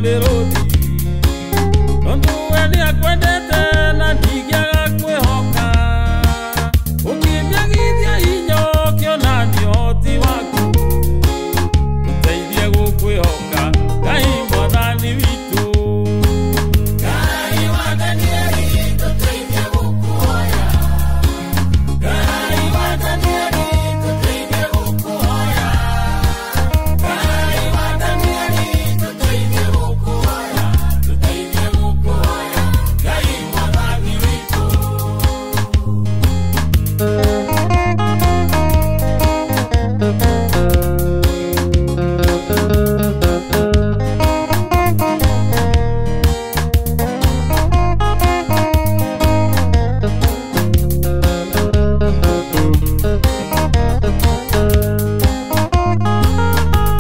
mĩrũthi Tondu we nĩakwendete na ndingĩaga kwĩhoka Ũkĩmĩagithia hinya ũkĩonania ũhoti waku Tũteithie gũkwĩhoka Ngai Mwathani witũ Ngai wa Danieli tũteithie gũkũhoya Ngai wa Danieli tũteithie gũkũhoya Ngai wa Danieli tũteithie gũkũhoya Tũteithie gũkũhoya Ngai Mwathani witũ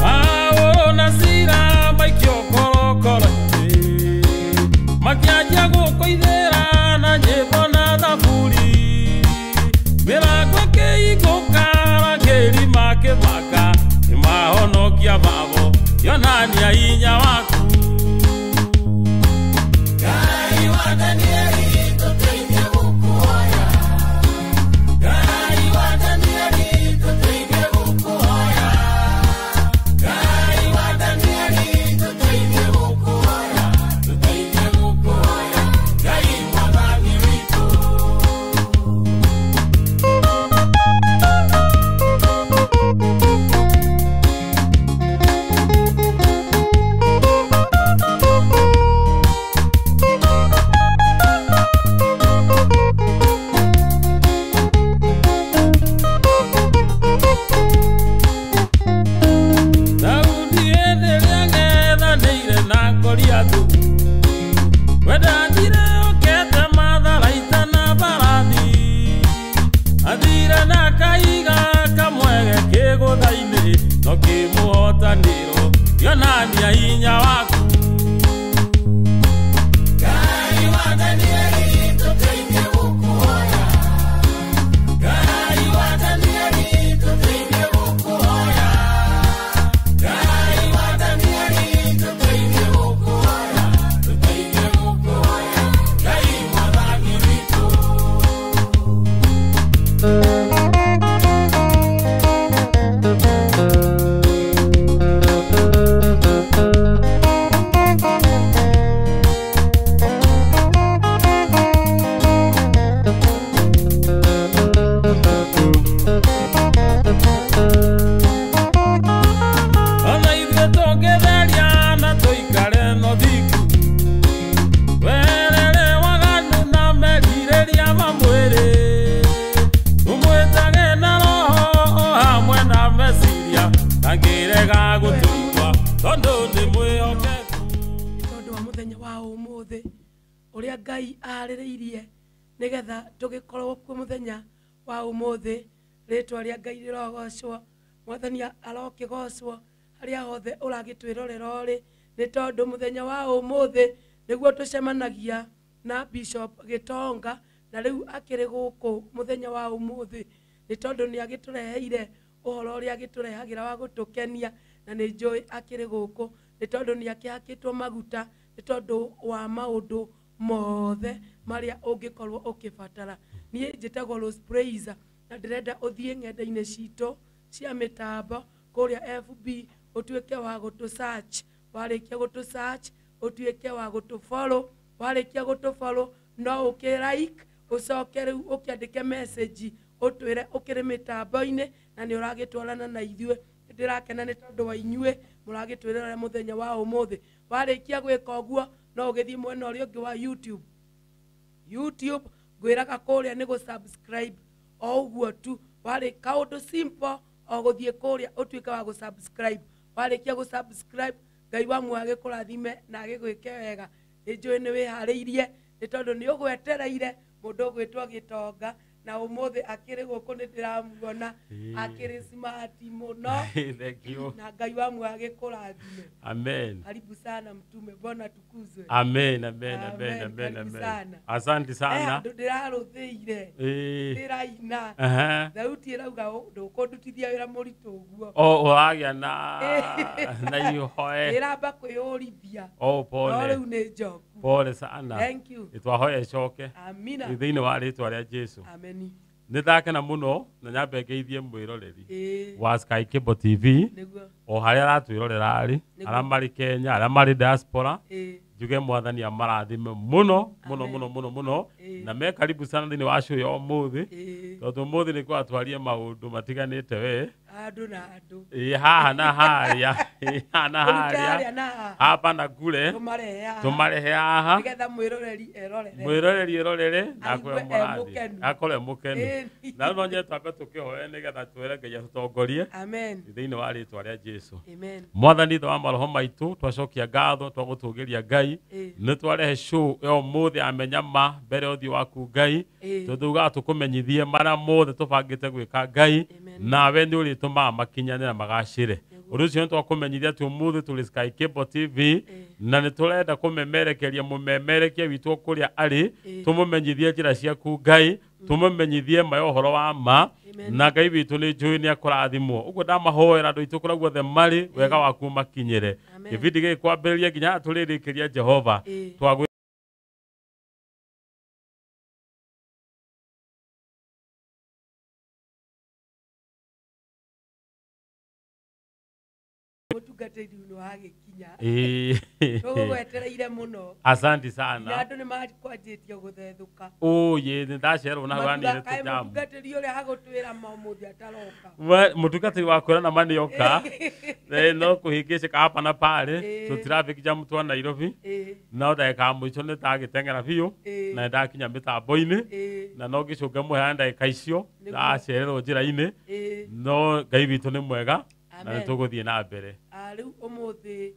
Paulo na Sila maikio korokoro-inĩ makĩanjia gũkũinĩra na nyĩmbo na thaburi mĩrango ĩkĩhingũka arangĩri makĩmaka nĩmahonokia mabo yonania hinya waku Ngai wa Danieli tũteithie gũkũhoya Ngai wa Danieli tũteithie gũkũhoya Ngai wa Danieli tũteithie gũkũhoya Tũteithie gũkũhoya Ngai Mwathani witũ Daudi hĩndĩ ĩrĩa ang'ethanĩire na Goliathũ we ndathire okete matharaita na mbarathi athire na kahiga kamwe kĩgũtha-inĩ no kĩmũhotanĩro kĩonania hinya waku Ngai wa Danieli tũteithie gũkũhoya Ngai wa Danieli tũteithie gũkũhoya Ngai wa Danieli tũteithie gũkũhoya Tũteithie gũkũhoya Ngai Mwathani witũ Ona ithuĩ tũngĩtheria na tũikare na ũthingu werere waganu na merirĩria ma mwĩrĩ tũmwĩtage na roho o hamwe na meciria ndangĩrega gũtũigua tondũ nĩ mwĩhokeku Nĩ tondũ wa mũthenya wa ũmũthĩ ũrĩa Ngai arĩrĩirie nĩgetha tũgĩkorwo kuo mũthenya wa ũmũthĩ rĩtwa rĩa Ngai rĩrogocwo Mwathani arokĩgocwo harĩa hothe ũragĩtwĩrorera ũrĩ nĩ tondũ mũthenya wa ũmũthĩ nĩguo tũcemanagia na Bishop Gitonga na rĩu akĩrĩ gũkũ mũthenya wa ũmũthĩ nĩ tondũ nĩ agĩtũreheire ũhoro ũrĩa agĩtũrehagĩra wa gũtũkenia na nĩ njũĩ akĩrĩ gũkũ nĩ tondũ nĩ akĩhakĩtwo maguta nĩ tondũ wa maũndũ mothe marĩa ũngĩkorwo ũkĩbatara niĩ njĩtagwo Rose Praiser na ndĩrenda ũthiĩ ng'enda-inĩ citũ cia mĩtambo kũrĩa FB ũtuĩke wa gũtũ search warĩkia gũtũ search ũtuĩke wa gũtũ follow warĩkia gũtũ follow no ũkĩ like ũcoke rĩu ũkĩandĩke message ũtwĩre ũkĩrĩ mĩtambo-inĩ na nĩ ũragĩtwarana na ithuĩ ndĩrakena nĩ tondũ wa inyuĩ mũragĩtwĩrora mũthenya wa ũmũthĩ warĩkia gwĩka ũguo no ũgĩthiĩ mwena ũrĩa ũngĩ wa YouTube YouTube ngwĩraga kũrĩa nĩ gũ-subscribe o ũguo tu warĩ kaũndũ simple o gũthiĩ kũrĩa ũtuĩke wa gũ-subscribe warĩkia gũ-subscribe Ngai wa muoyo agĩkũrathime na agĩgwĩke wega nĩ njũĩ nĩ wĩharĩirie nĩ tondũ nĩ ũgwetereire mũndũ ũgwĩtwo Gĩtonga Na ũmũthĩ akĩrĩ gũkũ nĩ ndĩramuona akĩrĩ smart mũno. Thank you. Na Ngai wa muoyo agĩkũrathime. Amen. Karibu sana mtume, Bwana tukuzwe. Amen, amen, amen, Amen, amen, karibu amen. sana. Asante sana. Andũ ndĩrarũthĩire ndĩraina thauti ĩrauga ndũkũndutithia wĩra mũritũ ũguo. O ũragĩa na ihoe. Ĩramba kwĩyũrithia. Oh, pole. No rĩu nĩ njoku. Pole sana. Thank you. Nĩtwahoya ĩcoke. Amina. Thĩinĩ wa rĩtwa rĩa Jesu. Ameni. Nĩ ndakena mũno na nyambe ngeithie mwĩroreri wa Sky Cable TV o harĩa aratwĩrorera arĩ, arĩa marĩ Kenya, arĩa marĩ diaspora, njuge mwathani amarathime mũno mũno mũno mũno mũno, na me karibu sana thĩinĩ wa show ya ũmũthĩ, tondũ ũmũthĩ nĩ kwatwarie maũndũ matiganĩte we andũ na andũ, haha na harĩa, haha na harĩa, hapa na kule, tũmarehe haha nĩgetha mwĩroreri erorere, mwĩroreri erorere na akorwo mũrathi, akorwo mũkenu. Na rĩu no nyende twambe tũkĩhoe nĩgetha twĩre Ngai atũtongorie. Amen. Thĩinĩ wa rĩtwa rĩa Jesu. Amen. Mwathani Ithe wa maroho maitũ, twacokia ngatho, twagũtũgĩria Ngai, nĩ twarehe show ya ũmũthĩ amenya ma mbere ũthiũ waku Ngai, tũthugaga tũkũmenyithie marĩa mothe tũbangĩte gwĩka Ngai, nawe nĩ ũrĩtũmaga makinyanĩre na magacĩre. Ũndũ ũcio nĩ twakũmenyithia atĩ ũmũthĩ tũrĩ Sky Cable TV, na nĩ tũrenda kũmemerekeria mũmemerekia witũ kũrĩa arĩ, tũmũmenyithie njĩra ciaku Ngai, tũmũmenyithie ma ya ũhoro wa ma, na Ngai witũ nĩ njũĩ nĩ akũrathimwo. Ũguo ndamahoera andũ aitũ kũrĩa guothe marĩ, wega waku makinyĩre. Kĩbindi gĩkĩ kwambĩrĩria nginya tũrĩrĩkĩria Jehova. Twagwĩ mũtungatĩri nĩ wagĩkinya. Tũgũgwetereire mũno. Asante sana. Na andũ nĩ makwanjĩtie gũthethũka. Ũyĩ, nĩ ndacerwo na hau anire tũjamu. Mũtungatĩri ũrĩa agũtwĩra ma ũmũthĩ ataroka. We mũtungatĩri wa kwĩra na ma nĩoka. No kũhĩngĩcĩka hapa na pale, tũ jam twa Nairobi. No ndagĩka ya mũico nĩ ndagĩteng'era biũ, na nĩndakinya mĩtambo-inĩ, na no ngĩcũnge mũhera ndagĩka icio, ndacererwo njĩra-inĩ. No Ngai witũ nĩ mwega, na nĩ tũgũthiĩ na mbere. Rĩu ũmũthĩ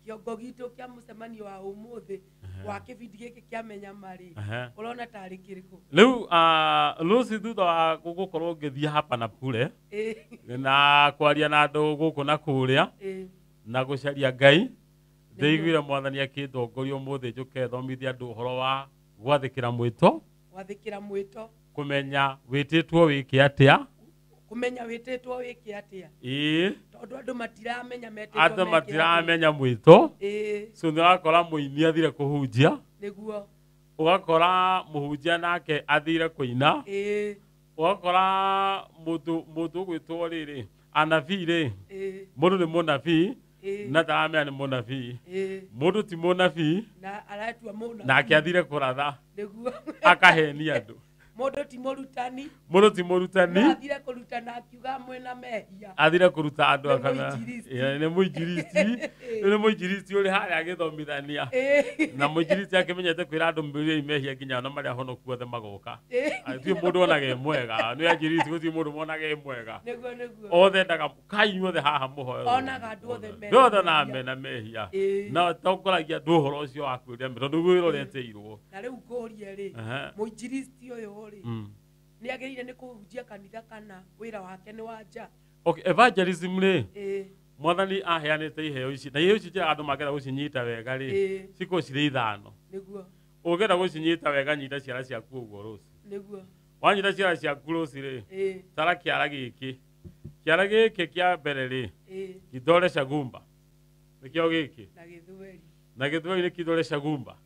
kĩongo gitũ kĩa mũcemanio wa ũmũthĩ wa kĩbindi gĩkĩ kĩa Menya Marĩ, ũrona tarĩ kĩrĩkũ? Rĩu Lucy, thutha wa gũkorwo ngĩthiĩ hapa na kule na kwaria na andũ gũkũ na kũrĩa na gũcaria Ngai, ndĩiguire mwathani akĩndongoria ũmũthĩ njũke thomithie andũ ũhoro wa gwathĩkĩra mwĩto, gwathĩkĩra mwĩto, kũmenya wĩtĩtwo wĩke atĩa, kũmenya wĩtĩtwo wĩke atĩa. Tondũ andũ matiramenya metĩtwo, andũ matiramenya mwĩto. So nĩ ũrakora mũini athire kũhunjia, nĩguo, ũgakora mũhunjia nake athire kũina, ũgakora mũndũ ũgwĩtwo rĩrĩ anabii rĩ, mũndũ nĩ mũnabii na ndaramenya nĩ mũnabii, mũndũ ti mũnabii na aratua mũnabii, nake athire kũratha, nĩguo, akahenia andũ. Mũndũ ti mũrutani, mũndũ ti mũrutani, athire kũrutana akiuga mwĩna mehia, athire kũruta andũ akana nĩ mũinjilisti, nĩ mũinjilisti ũrĩ harĩa agĩthomithania, na mũinjilisti akĩmenyete kwĩra andũ mĩrĩi mehia nginya ona marĩa honoku othe magoka. Gũtirĩ mũndũ onaga e mwega, nĩ anjilisti gũtirĩ mũndũ monaga e mwega, nĩguo nĩguo, othe endaga kai inyuothe haha mũhoe, onaga andũ othe mena othe na mena mehia, na tongoragia andũ ũhoro ũcio wa kwĩrira tondũ nĩguo wĩra ũretĩirwo. Na rĩu ngũrie rĩ, mũinjilisti ũyũ rĩ, nĩ agĩrĩire nĩ kũhunjia kanitha kana wĩra wake nĩ wa nja? Okay, evangelism rĩ, mwathani aheanĩte iheo ici, na iheo ici njĩra andũ mangĩenda gũcinyita wega rĩ, cikorwo cirĩ ithano. Nĩguo. Ũngĩenda gũcinyita wega, nyita ciara ciaku ũguo Rũci. Nĩguo. Wanyita ciara ciaku Rũci rĩ, tara kĩara gĩkĩ. Kĩara gĩkĩ kĩa mbere rĩ, kidole cha gumba. Nĩkĩo gĩkĩ. Na gĩthweri. Na gĩthweri nĩ kidole cha gumba.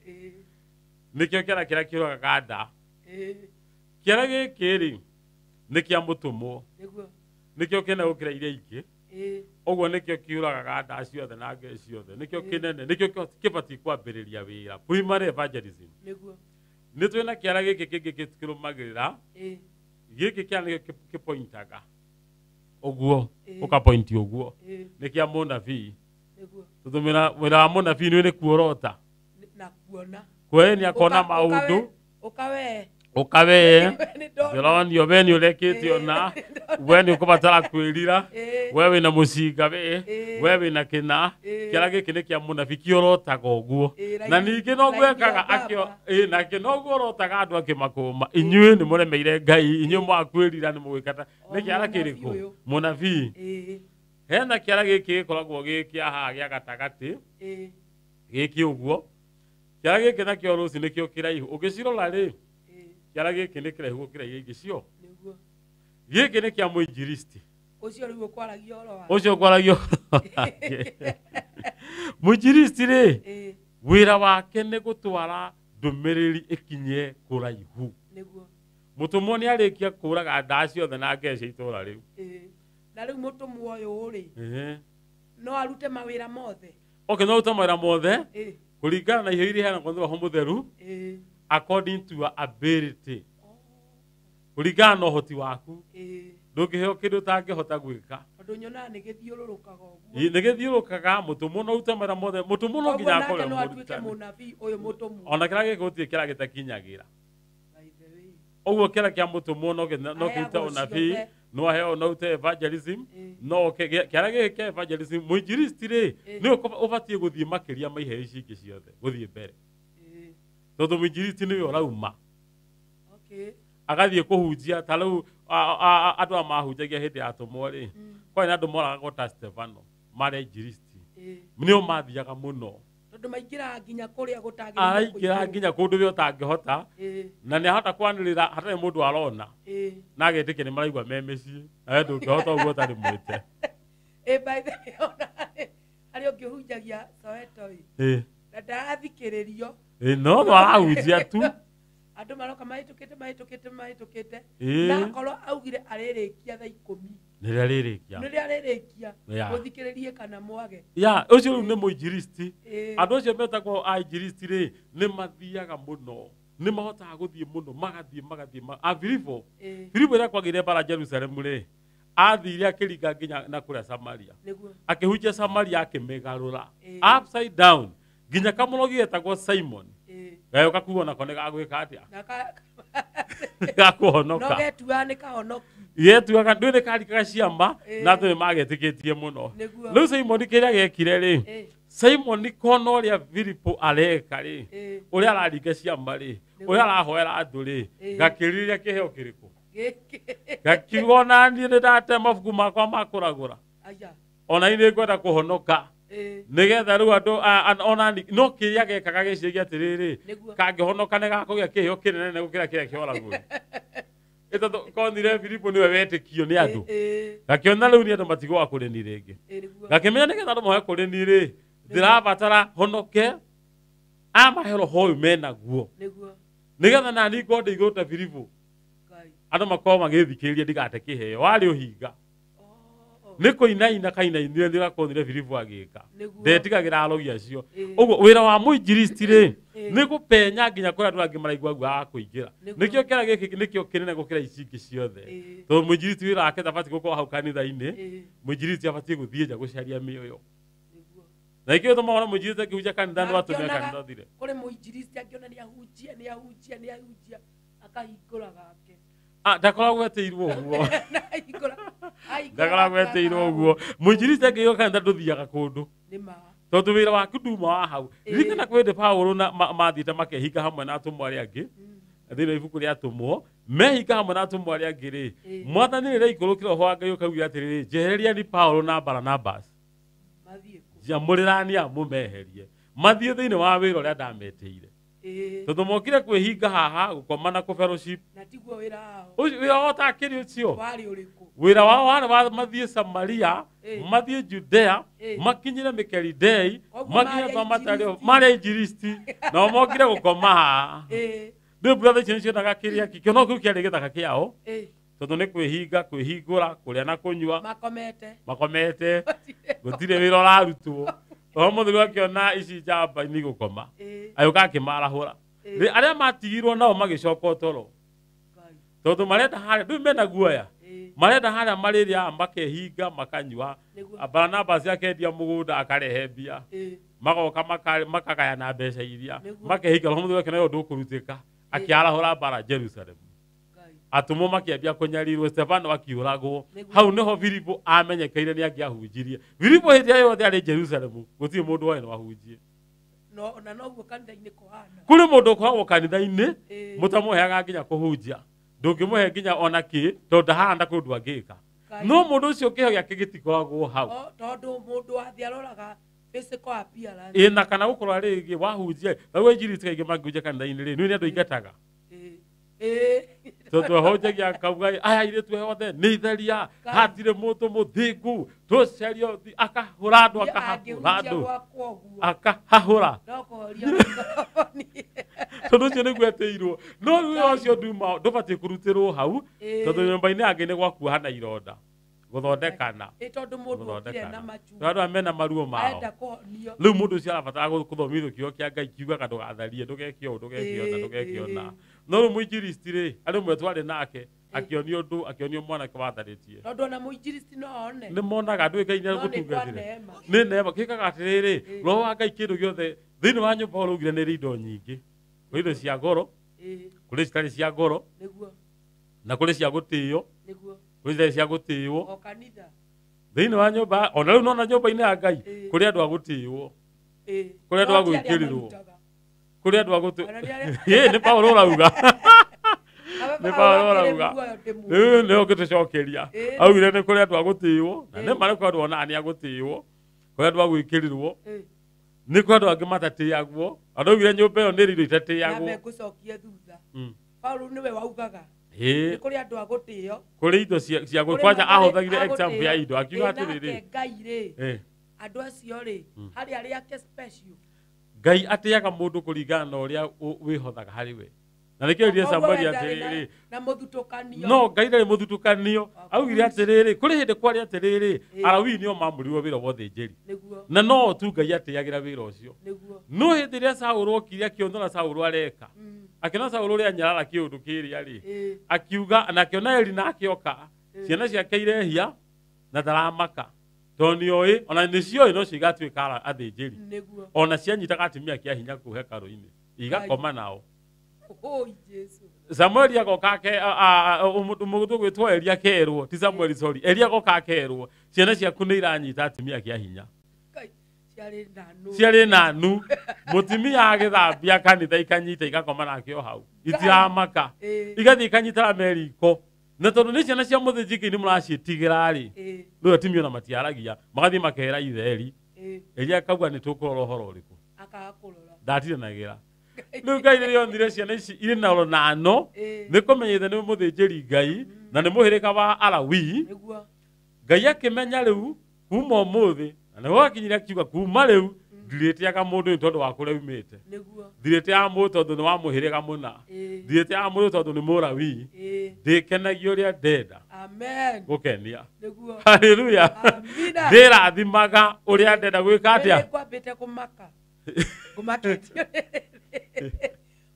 Nĩkĩo kĩara kĩrĩa kĩũragaga nda. Kĩara gĩkĩ rĩ, nĩ kĩa mũtũmwo. Nĩguo. Nĩkĩo kĩnene gũkĩra iria ingĩ. Ũguo nĩkĩo kĩũragaga nda ciothe na ngee ciothe. Nĩkĩo kĩnene, nĩkĩo kĩbatiĩ kwambĩrĩria wĩra. Primary evangelism. Nĩguo. Nĩ twĩna kĩara gĩkĩ kĩngĩ kĩrũmagĩrĩra. Gĩkĩ kĩara nĩkĩo kĩpointaga. Ũguo, ũkapointi ũguo. Nĩ kĩa mũnabii. Nĩguo. Tondũ wĩra wa mũnabii nĩ kuorota. Na kuona. Kwe nĩ akona maũndũ. Ũkawe. Ũka we ndĩronio we nĩ ũrekĩte ona we nĩ ũkũbatara kwĩrira we wĩna mũcinga we we wĩna kĩna kĩara gĩkĩ nĩ kĩa mũnabii kĩorotaga ũguo na ningĩ noguo ekaga akĩo nake noguo orotaga andũ akĩmakũma inyuĩ nĩ mũremeire Ngai inyuĩ mwakwĩrira nĩ mũgwĩka nĩ kĩara kĩrĩkũ mũnabii hena kĩara gĩkĩ gĩkoragwo gĩ kĩa haha gĩa gatagatĩ gĩkĩ ũguo kĩara gĩkĩ nakĩo rũci nĩkĩo kĩraihu ũngĩcirora rĩ kĩara gĩkĩ nĩ kĩraihu gũkĩra iria ingĩ cio gĩkĩ nĩ kĩa mũinjilisti ũcio rĩu ũkwaragia ũhoro wa ũcio ũkwaragia mũinjilisti rĩ wĩra wake nĩ gũtwara ndũmĩrĩri ĩkinye kũraihu nĩguo mũtũmwo nĩ arĩkia kũraga ndaa ciothe na ngeca itũra rĩu na rĩu mũtũmwo ũyũ rĩ no arute mawĩra mothe okay no arute mawĩra mothe kũringana na iheo iria iheanagwo nĩ Roho Mũtheru according to your ability kũringana na ũhoti waku ndũngĩheo kĩndũ ũtangĩhota gwĩka tondũ nyonaga nĩ gĩthiũrũrũkaga ũguo nĩ gĩthiũrũrũkaga mũtũmwo no arute mawĩra mothe mũtũmwo no nginya akorwo no atuĩke mũnabii ũyũ mũtũmwo ona kĩrĩa gĩkĩ gũtirĩ kĩrĩa gĩtakinyagĩra ũguo kĩrĩa kĩa mũtũmwo no kĩrute ũnabii no aheo no ute evangelism no kĩara gĩkĩ kĩa evangelism mũinjilisti rĩ nĩ ũbatiĩ gũthiĩ makĩria ma iheo ici ingĩ ciothe gũthiĩ mbere tondũ mũinjilisti nĩwe ũrauma agathiĩ kũhunjia ta rĩu andũ aya mahunjagia hĩndĩ ya atũmwo rĩ kwarĩ na andũ moragagwo ta Stefano marĩ ainjilisti nĩo mathiaga mũno tondũ maingĩraga nginya kũrĩa gũtagĩrĩire araingĩra nginya kũndũ we ũtangĩhota na nĩ ahota kwanĩrĩra hatarĩ mũndũ arona na agetĩkia nĩ maraigua me mĩciĩ na we ndũngĩhota ũguo ũtarĩ mwĩte by the way ona harĩ ũngĩ ũhunjagia Soweto ĩ na ndarathikĩrĩrio no arahunjia tu andũ maroka mahĩtũkĩte mahĩtũkĩte mahĩtũkĩte na akorwo augire arĩrĩkia thaa 10 nĩrĩa arĩrĩkia nĩrĩa arĩrĩkia mũthikĩrĩrie kana mwage ya ũcio rĩu nĩ mũinjilisti andũ acio metagwo ainjilisti rĩ nĩ mathiaga mũno nĩ mahotaga gũthiĩ mũno magathiĩ magathiĩ a Filipo Filipo rĩrĩa kwagĩire mbara Jerusalemu rĩ athire akĩringa nginya na kũrĩa Samaria akĩhunjia Samaria akĩmĩgarũra upside down nginya kamũrogi getagwo Simon gayo gakuo nako nĩ gagwĩka atĩa gakũhonoka no getuaga nĩ kahonoki getuaga ndũĩ nĩ karikaga ciama na andũ nĩ magetĩkĩtie mũno rĩu Simon kĩrĩa gekire rĩ Simon kona ũrĩa Filipo areka rĩ ũrĩa araringa ciama rĩ ũrĩa arahoera andũ rĩ gakĩrirĩria kĩheo kĩrĩkũ gakiuga ona niĩ nĩ ndate mabuku makwa ma kũragũra ona niĩ nĩngwenda kũhonoka nĩgetha rĩu andũ ona no kĩrĩa gekaga gĩciragia atĩrĩrĩ kangĩhonoka nĩ gakũgĩa kĩheo kĩnene gũkĩra kĩrĩa kĩa ũragũri tondũ konire Filipo nĩwe wetĩkio nĩ andũ gakĩona rĩu nĩ andũ matigũa kũrĩ ni rĩngĩ gakĩmenya nĩgetha andũ mohe kũrĩ ni rĩ ndĩrabatara honoke amahe roho ũyũ menaguo nĩgetha nani ngorwo ndĩ igũrũ ta Filipo andũ makorwo magĩthikĩrĩria ndigate kĩheo warĩ ũhinga nĩ kũinaina kainainire nĩ gakonire Filipo agĩka ndetigagĩra arogi acio ũguo wĩra wa mũinjilisti rĩ nĩ gũpenya nginya kũrĩa andũ angĩ maraigua guoya wa kũingĩra nĩkĩo kĩara gĩkĩ nĩkĩo kĩnene gũkĩra ici ingĩ ciothe tondũ mũinjilisti wĩra wake ndabatiĩ gũkorwo hau kanitha-inĩ mũinjilisti abatiĩ gũthiĩ nja gũcaria mĩoyo na ikĩo tũmaga ona mũinjilisti akĩhunjia kanitha nĩ watũmia kanitha ũthire kũrĩ mũinjilisti angĩona nĩ ahunjia nĩ ahunjia nĩ ahunjia akahingũra gake ndakoragwo etĩirwo ũguo ndakoragwo etĩirwo ũguo mũinjilisti angĩigua kanitha ndũthiaga kũndũ tondũ wĩra waku nduma wa hau ririkana kwĩ hĩndĩ Paũlũ na mathiĩte makehinga hamwe na atũmwo arĩa angĩ thĩinĩ wa ibuku rĩa atũmwo mehinga hamwe na atũmwo arĩa angĩ rĩ mwathani rĩrĩa aikũrũkire roho wa Ngai ũkauga atĩrĩrĩ njehereriani Paũlũ na Baranabas njamũrĩrani mũmeherie mathiĩ thĩinĩ wa wĩra ũrĩa ndametĩire tondũ mokire kwĩhinga haha gũkoma na kũ fellowship na tiguo wĩra wao wĩra wao ũtakĩrĩ ũcio warĩ ũrĩkũ wĩra wao warĩ wa mathiĩ Samaria mathiĩ Judea makinyire Mĩkeridei makinye Twamatari marĩ ainjilisti nao mokire gũkoma haha rĩu brother icio nĩcionaga kĩrĩa kĩono kĩu kĩarĩ gĩthaka kĩao tondũ nĩ kwĩhinga kwĩhingũra kũrĩa na kũnyua makomete gũtirĩ wĩra ũrarutwo roho mũtheru akĩona ici njamba nĩ gũkoma agĩũka akĩmarahũra arĩa matigirwo nao magĩcoka ũtoro tondũ marenda harĩa ndũĩ mena guoya marenda harĩa marĩrĩa makehinga makanyua Baranabas akendia mũgũnda akarehe mbia magoka makagayana mbeca iria makehinga roho mũtheru akĩona ũyũ ndũkũrutĩka Akĩarahũra mbara Jerusalem. Atũmwo makĩambia kũnyarirwo, Stefano akiũragwo. Hau nĩho Filipo amenyekeire nĩ angĩahunjirie. Filipo hĩndĩ ĩrĩa yothe arĩ Jerusalem gũtirĩ mũndũ woĩ no ahunjie. No na noguo kanitha-inĩ kũhana. Kũrĩ mũndũ ũkoragwo kanitha-inĩ mũtamũheaga nginya kũhunjia. Ndũngĩmũhe nginya ona kĩ tondũ ndahana kũndũ angĩka. No mũndũ ũcio kĩheo gĩake gĩtikoragwo hau. Tondũ mũndũ wathiĩ aroraga physical appearance. Ĩ na kana gũkorwo rĩngĩ wahunjia. Rĩu injilisti kaingĩ mangĩhunjia kanitha-inĩ rĩ, nĩ andũ aingataga. Tondũ ahunjagia akauga aya airĩtu othe nĩ itheria, hatirĩ mũndũ mũthingu, tũcario akahũra andũ, akahahũra andũ, akahahũra. Tondũ ũcio nĩguo etĩirwo. No rĩu ũcio nduma ndũbatiĩ kũrutĩrwo hau, tondũ nyũmba-inĩ yangĩ nĩ gwakuoha na ironda. Gũthondekana. Tondũ mũndũ okire na machu. Tondũ andũ mena maruo mao. Rĩu mũndũ ũcio arabatara gũthomithio kiugo kĩa Ngai kiugaga ndũgatharie, ndũgeke ũũ, ndũgeke ũna, ndũgeke ũna. No rĩu mũinjilisti rĩ, arĩ ũmwe twarĩ nake, akĩonio ũndũ, akĩonio mwanake watharĩtie. Tondũ ona mũinjilisti no one. Nĩ monaga andũ Ngai nĩagũtungatĩre. Nĩ neema. Kĩkaga atĩrĩrĩ, Roho wa Ngai kĩndũ gĩothe thĩinĩ wa nyũmba ũraugire nĩ ĩrĩ indo nyingĩ. Kũrĩ indo cia goro, kũrĩ citarĩ cia goro, na kũrĩ cia gũtĩo, kũrĩ citarĩ cia gũtĩo. O kanitha. Thĩinĩ wa nyũmba, ona rĩu nona nyũmba-inĩ ya Ngai, kũrĩ andũ a gũtĩo, kũrĩ andũ a gwĩkĩrĩrwo, kũrĩ andũ a gũtĩo. Nĩ Paũlũ ũrauga. Nĩ Paũlũ ũrauga. Rĩu nĩho ũngĩtũcokeria. Augire nĩ kũrĩ andũ a gũtĩo, na nĩ ma nĩ kũrĩ andũ onaga nĩ a gũtĩo, kũrĩ andũ a gwĩkĩrĩrwo, nĩ kũrĩ andũ angĩ matatĩagwo. Andũ augire nyũmba ĩyo nĩ ĩrĩ indo itatĩagwo. Nyambe ngũcokie thutha. Paũlũ nĩwe waugaga. Nĩ kũrĩ andũ a gũtĩo. Kũrĩ indo cia kwanja ahũthagĩre example ya indo akiuga atĩrĩrĩ. Ngai rĩ, andũ acio rĩ, harĩ arĩa ake special. Ngai atĩaga mũndũ kũringana na ũrĩa wĩhothaga harĩ we. Na nĩkĩo oigire Samueli atĩrĩrĩ, na mũthutũkanio. No Ngai ndarĩ mũthutũkanio. Augire atĩrĩrĩ, kũrĩ hĩndĩ kwarĩ atĩrĩrĩ, Alawii nĩo maamũrirwo wĩra wa ũthĩnjĩri. Na no tu Ngai atĩagĩra wĩra ũcio. No hĩndĩ ĩrĩa Saũlũ okire akĩona ũrĩa Saũlũ areka, akĩona Saũlũ ũrĩa anyarara kĩũndũ kĩrĩa rĩ, akiuga na akĩona Eli nake oka, ciana ciake irehia na ndaramaka. Tondũ nĩoĩ, ona nĩcioĩ no cio igatuĩka athĩnjĩri. Ona cianyitaga atumia kĩa hinya kũu hekarũ-inĩ, igakoma nao. Samueli agoka ake mũndũ gwĩtwo Eli akerwo, ti Samueli sorry, Eli agoka akerwo, ciana ciaku nĩ iranyita atumia kĩa hinya. Ciarĩ nanu. Mũtumia agĩthambia kanitha ikanyita igakoma nake o hau. Itiramaka. Igathiĩ ikanyitara meriko. Na tondũ nĩ ciana cia mũthĩnjĩri Ngai nĩ mũraciĩtigĩra rĩ, rĩu atumia ona matiaragia, magathiĩ makera ithe Eli. Eli akauga nĩ tũkũrora ũhoro ũrĩkũ. Ndatindanagĩra. Rĩu Ngai rĩrĩa onire ciana ici irĩ na rũnano, nĩ kũmenya ithe nĩ mũthĩnjĩri Ngai na nĩ mũhĩrĩga wa Alawii. Ngai akĩmenya rĩu kuma ũmũthĩ, na nĩho akinyire akiuga kuma rĩu ndirĩtĩaga mũndũ ũyũ tondũ wa kũrĩa aumĩte. Ndirĩtĩaga mũndũ tondũ nĩ wa mũhĩrĩga mũna. Ndirĩtĩaga mũndũ tondũ nĩ Mũlawii. Ndĩkenagia ũrĩa ndenda. Gũkenia. Haleluya. Ndĩrathimaga ũrĩa ndenda gwĩka atĩa. Ngwambĩte kũmaka.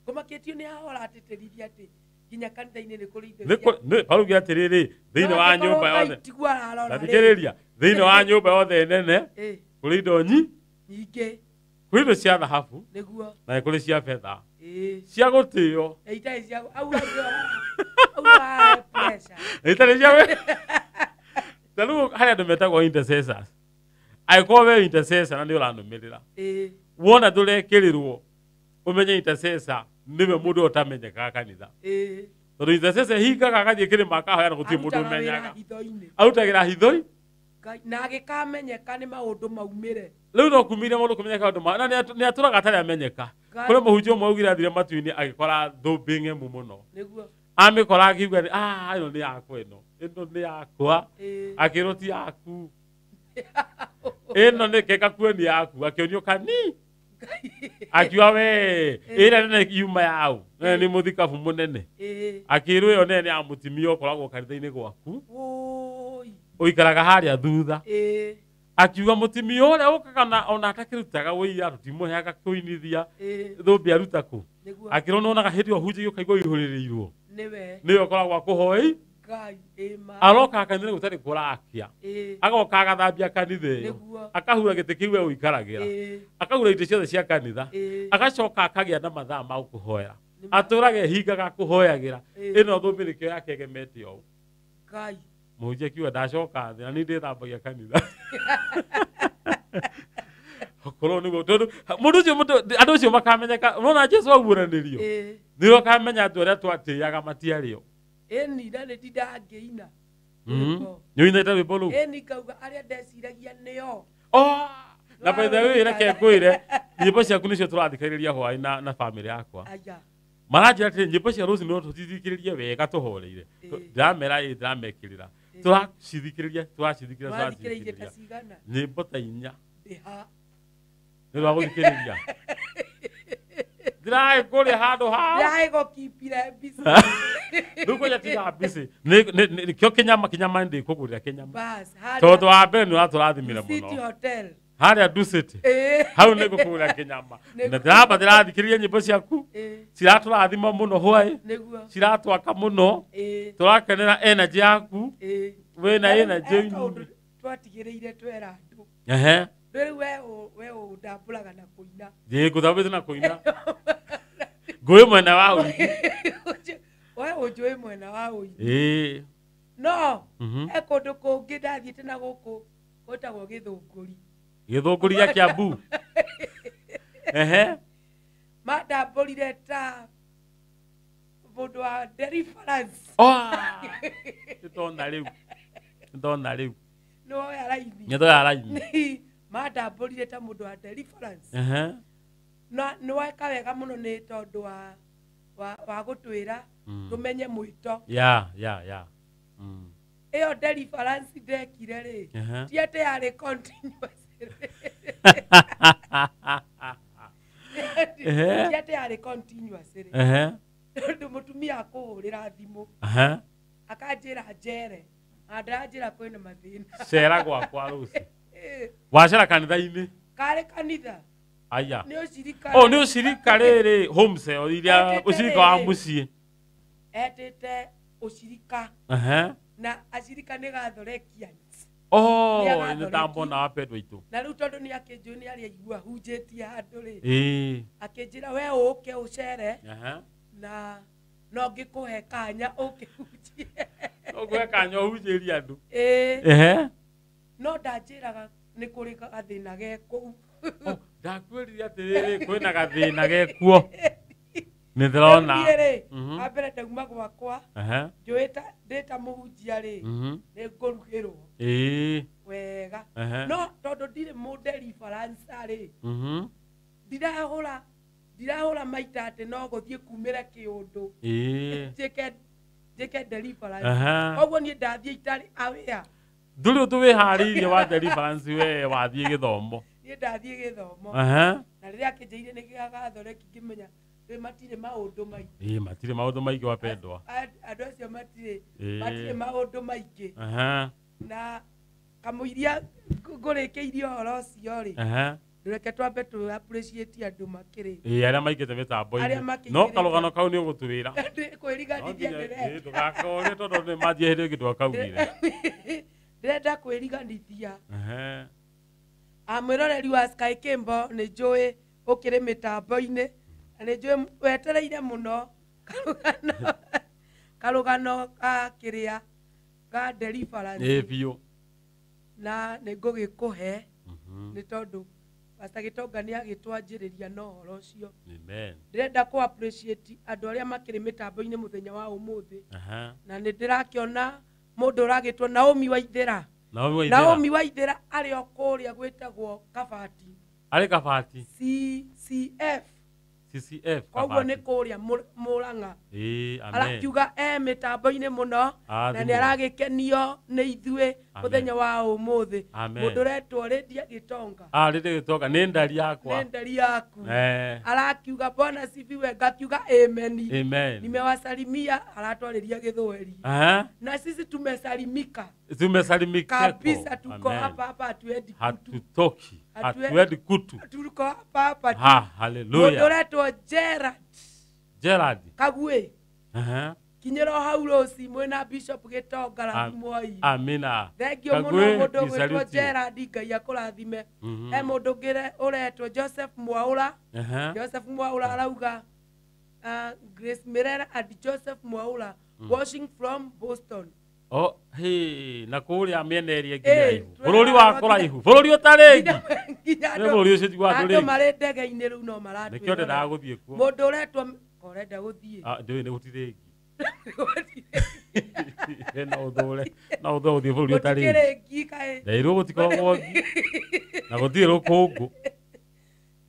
Ngũmakĩtio nĩ haha ũratĩtĩrithia atĩ nginya kanitha-inĩ nĩ kũrĩ indo cia. Paũlũ atĩrĩrĩ, thĩinĩ wa nyũmba yothe. Tathikĩrĩria, thĩinĩ wa nyũmba yothe nene kũrĩ indo nyingĩ. Kũrĩ indo cia thahabu na kũrĩ cia betha. Cia gũtĩo. Itarĩ cia Itarĩ cia. Ta rĩu harĩ andũ metagwo intercessors. Angĩkorwo we intercessor na nĩ ũranũmĩrĩra, wona ndũrekĩrĩrwo, ũmenye intercessor nĩwe mũndũ ũrĩa ũtamenyekaga kanitha. Tondũ intercessor hingaga agathiĩ kĩrĩma akahoya na gũtirĩ mũndũ ũmenyaga. Arutagĩra hitho-inĩ. Na agĩkamenyeka nĩ maũndũ maumĩre. Rĩu no kumire mũndũ kũmenyeka maũndũ ma, na nĩ atũraga atarĩ amenyeka. Kũrĩ mũhunjia ũmwe augire athire matu-inĩ agĩkora thũmbĩ ng'emu mũno. Amĩkora akiuga ĩno nĩ yakwa ĩno. Ĩno nĩ yakwa. Akĩrwo ti yaku. Ĩno nĩ keka kuoni yaku. Akĩonio kani. Akiuga we, ĩrĩa nene yuma yaũ. Nĩ mũthikabu mũnene. Akĩrwo ĩyo nene ya mũtumia ũkoragwo kanitha-inĩ gwaku. Ũikaraga harĩa thutha. Akiuga mũtumia ũrĩa ũkaga na ona atakĩrutaga ũira tũtimũheaga kũinithia thũmbĩ aruta kũ. Akĩrwo nĩwonaga hĩndĩ ĩyo hunjagia ũkaigua ũihũrĩrĩirwo. Nĩwe ũkoragwo akũhoi. Aroka kanitha gũtarĩ kũrakia. Agoka agathambia kanitha ĩyo. Akahura gĩtĩ kĩu we ũikaragĩra. Akahura itĩ ciothe cia kanitha. Agacoka akagĩa na mathaa ma gũkũhoera. Atũraga ehingaga kũhoyagĩra. Ĩno thũmbĩ nĩkĩo yake ĩgemete ũũ. Ngai. Mũhunjia akiuga ndacoka thĩ na niĩ ndĩthambagia kanitha. Okorwo nĩguo tondũ mũndũ ũcio andũ acio makamenyeka nona Jesu aguũranĩrio. Nĩrĩo akamenya andũ arĩa twatĩaga matiarĩo. Ĩni na nĩ ndindaga ngĩina. Nĩ ũinĩte rwĩmbo rũu? Ĩni ngauga arĩa ndeciragia nĩo. Oh, na by the way reke ngwĩre nyĩmbo ciaku nĩcio tũrathikĩrĩria hwaĩ na bamĩrĩ yakwa. Aya. Maranjĩra atĩrĩ nyĩmbo cia Rose no tũcithikĩrĩrie wega tũhoreire. Ndĩramera ĩ ndĩramekĩrĩra. Tũracithikĩrĩria Wathikĩrĩirie ta tũracithikĩrĩria. cigana? Nyĩmbo ta 4. Ndĩha. Nĩ ũndũ wa gũthikĩrĩria. Ndĩraĩ kũrĩa handũ ha. Ndĩraĩ gũkipire mbica. Rĩu kwanja tiga mbici. Nĩkĩo kĩnyama kĩnyama ndĩkũgũrĩra kĩnyama. Bas, harĩa Tondũ wa mbere nĩ ũratũrathimire City mũno. Hotel. Harĩa Dusit. Hau nĩ ngũkũgũrĩra kĩnyama. Na ndĩramba ndĩrathikĩrĩria nyĩmbo ciaku. Ciratũrathima mũno hwaĩ. Nĩguo. Ciratwaka mũno. Tũrakenera energy yaku. Wĩna energy. Kaũndũ twatigĩrĩire twera andũ. Ehe. Rĩu we ũndambũraga na kũina. Ĩ ngũthambĩte na kũina. Ngũĩ mwena wa ũini. We ũnjũĩ mwena wa ũini. Ĩ. No, he kũndũ kũngĩ ndathiĩte na gũkũ gwĩtagwo Gĩthũngũri. Gĩthũngũri gĩa Kiambu. Ehe. Mandambũrire ta mũndũ wa deliverance. Oh! Nĩndona rĩu. Nĩndona rĩu. Nĩwoya raini. Nĩndoya raini. Mandambũrire ta mũndũ wa deliverance. Ehe. Na nĩweka wega mũno nĩ tondũ wa gũtwĩra tũmenye mwĩto. Ya, ya, ya. Ĩyo deliverance ndekire rĩ. Ti atĩ yarĩ continuous. Ti atĩ yarĩ continuous rĩ. Tondũ mũtumia akũhũrĩra thimũ. Akanjĩra njere. Na ndanjĩra kwĩna mathĩna. Cera gwakwa rũciũ. Wacera kanitha-inĩ? Karĩ kanitha. Aya. Nĩ ũcirika. Oh, nĩ ũcirika rĩrĩ home cell iria ũcirika wa mũciĩ. Etĩte ũcirika. Na acirika nĩ Gathorekians. Oh, nĩ ndambona wapendwa aitũ. Na rĩu tondũ nĩ akĩnjũĩ nĩ arĩa aigua hunjĩtie handũ rĩ. Akĩnjĩra we ũke ũcere. Na no ngĩkũhe kanya ũke hunjie. No ngũhe kanya ũhunjĩrie andũ. No ndanjĩraga nĩ kũrĩ gathĩna ge kũu. Ndakwĩrire atĩrĩrĩ kwĩna gathĩna gekuo. Nĩ ndĩrona. Niĩ rĩ, wa mbere ndauma gwakwa. Njũĩ ta ndĩ ta mũhunjia rĩ, nĩ ngũrugĩrwo. Wega. No tondũ ndirĩ mũndeliverance rĩ, ndirahũra maita atĩ no gũthiĩ kumĩre kĩũndũ. Njĩke deliverance. Koguo niĩ ndathiĩ itarĩ aware. Ndũrĩ ũndũ wĩharĩirie wa deliverance we wathiĩ gĩthomo. Niĩ ndathiĩ gĩthomo. Na rĩrĩa akĩnjĩrire nĩ gĩa Gathoreki ngĩmenya rĩ matirĩ maũndũ maingĩ. Ĩ matirĩ maũndũ maingĩ wapendwa. Andũ acio matirĩ maũndũ maingĩ. Na kamũiria ngũrĩkĩirie ũhoro ũcio rĩ. Reke twambe tũ appreciate andũ makĩrĩ. Ĩ arĩa maingĩte mĩtambo-inĩ. No karũgano kau nĩ ũgũtwĩra. Kwĩriganithia ndĩrenda. Ndũgakore tondũ nĩ manjia hĩndĩ ĩngĩ ndwakaugire. Ndĩrenda kwĩriganithia. Mwĩroreri wa Sky Kimbo nĩ njũĩ ũkĩrĩ mĩtambo-inĩ. Na nĩ njũĩ wetereire mũno karũgano ga kĩrĩa ga deliverance. Ĩ biũ. Na nĩ ngũgĩkũhe nĩ tondũ Pastor Gĩtonga nĩ agĩtwanjĩrĩria na ũhoro ũcio. Amen. Ndĩrenda kũ appreciate andũ arĩa makĩrĩ mĩtambo-inĩ mũthenya wa ũmũthĩ. Na nĩ ndĩrakĩona mũndũ ũragĩtwo Naomi Waithĩra. Naomi Waithĩra arĩ o kũrĩa gwĩtagwo Kabati. Arĩ Kabati. CCF. CCF. Koguo nĩ kũrĩa Mũrang'a. Arakiuga e mĩtambo-inĩ mũno na nĩ aragĩkenio nĩ ithuĩ mũthenya wa ũmũthĩ. Mũndũ ũretwo Lydia Gĩtonga. Lydia Gĩtonga nĩ ndari yakwa. Nĩ ndari yaku. Arakiuga Bwana asifiwe, ngakiuga amen. Amen. Nimewasalimia, aratwarĩria Gĩthweri. Na sisi tumesalimika. Tumesalimika kabisa, tuko hapa hapa, hatuendi kutu. Hatutoki. Hatuendi kutu. Tuko hapa hapa. Hallelujah. Mũndũ ũretwo Gerard. Gerard. Kagwe. Kinyĩra hau rũci mwĩna Bishop Gĩtonga rathimwoi. Amina. Thank you mũno mũndũ ũgwĩtwo Gerard, Ngai akũrathime. He mũndũ ũngĩ ũretwo Joseph Mwaũra. Joseph Mwaũra arauga Grace Mirera and Joseph Mwaura watching from Boston. Oh, hey, na kuria mĩena ĩrĩa ĩngĩ mĩraihu. Bũrũri wa kũraihu, bũrũri ũtarĩ nginya nĩ bũrũri ũcio tiguo andũ andũ rĩngĩ. Marĩ ndege-inĩ rĩu no maratwĩrorera. Nĩkĩo ndendaga gũthiĩ kuo. Mũndũ ũretwo ũrenda gũthiĩ. Ah, ndũĩ nĩ gũtirĩ ngi. No ũthũre, no ũthũre gũthiĩ bũrũri ũtarĩ ngi. Gũtikĩrĩ ngi kaĩ. Ndeirwo gũtikoragwo ngi na gũtirĩ rũkũngũ.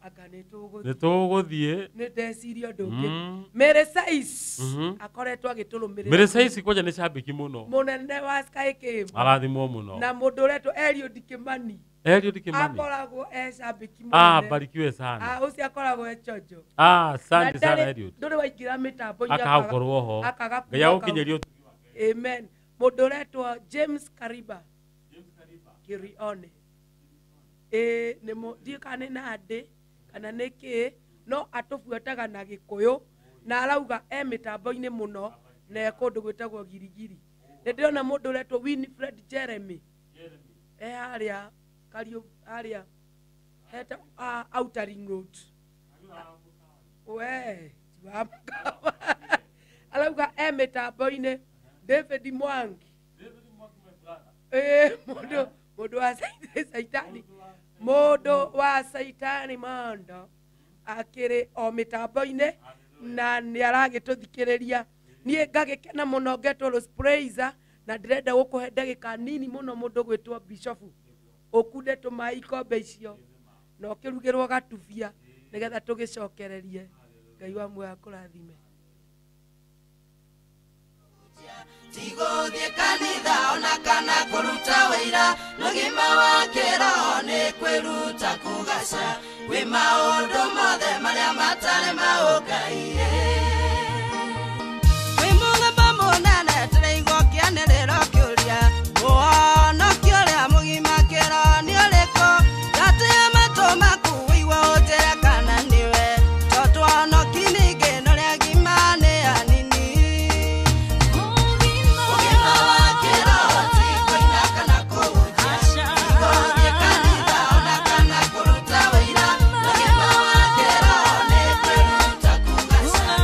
Anga nĩ tũgũthiĩ. Nĩ tũgũthiĩ. Nĩ ndeciria ũndũ ũngĩ. Mary Sais akoretwo agĩtũrũmĩrĩra. Mary Sais kwanja nĩ cambĩki mũno. Mũnene wa Sky Cable. Arathimwo mũno. Na mũndũ ũretwo Eliud Kimani. Eliud Kimani. Akoragwo e cambĩki mũnene. Ah, barikiwe sana. Ah, ũcio akoragwo e chonjo. Ah, asante Na sana ndarĩ- Eliud. Ndũrĩ waingĩra mĩtambo-inĩ Akaga gũkorwo ho. akaga Ngai agũkinyĩrie ũtugi wake. Amen. Mũndũ ũretwo James Kariba. Kirione. Ĩĩ nĩ ndiũĩ kana nĩ Nandĩ kana nĩ kĩ, no atũbuataga na Gĩkũyũ na arauga e mĩtambo-inĩ mũno na e kũndũ gwĩtagwo Girigiri. Nĩ ndĩrona mũndũ ũretwo Winifred Jeremy. E harĩa Kariũ harĩa heta Outer Ring Road. We, ti wa mũkawa. Arauga e mĩtambo-inĩ. David Mwangi. Mũndũ mũndũ wa Saitani. Mũndũ wa Saitani mondo akĩrĩ o mĩtambo-inĩ na nĩ aragĩtũthikĩrĩria. Niĩ ngagĩkena mũno ngetwo Rose Praiser na ndĩrenda gũkũhe ndagĩka nini mũno mũndũ gwĩtwo Bishop. Ũkunde tũmaĩ ikombe icio na ũkĩrugĩrwo gatubia nĩgetha tũgĩcokererie. Ngai wa muoyo akũrathime. Tigũthiĩ kanitha ona kana kũruta wĩra, ũgima wa kĩroho nĩ kwĩruta kũgaca kwĩ maũndũ mothe marĩa matarĩ ma ũngai. Kwĩ mũgambo mũnene tũraigua ũkĩanĩrĩra ũkĩũria, ũhonokio ũrĩa mũgima kĩroho nĩ ũrĩkũ? Ndatĩa matũ maku ũigue ũnjĩre kana nĩwe, tondũ ũhonoki ningĩ na ũrĩa ngima nĩ anini. Ũgima wa kĩroho ti kũina kana kũhunjia, tigũthiĩ kanitha ona kana kũruta wĩra, ũgima wa kĩroho nĩ kwĩruta kũgaca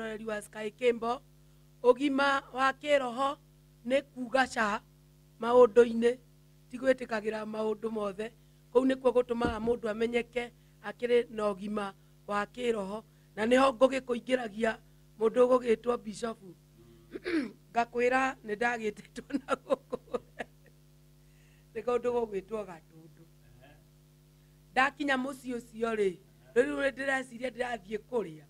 Mwĩroreri wa Sky Kimbo, ũgima wa kĩroho nĩ kuga ca maũndũ-inĩ, ti gwĩtĩkagĩra maũndũ mothe. Kũu nĩkuo gũtũmaga mũndũ amenyeke akĩrĩ na ũgima wa kĩroho, na nĩho ngũgĩkũingĩragia mũndũ ũgũgĩtwo bishofu. Ngakwĩra nĩ ndagĩtĩtwo na gũkũ nĩ kaũndũ gũgwĩtwo Gatũndũ. Ndakinya mũciĩ ũcio rĩ, rĩu nĩ ndĩreciria ndĩrathiĩ kũrĩa,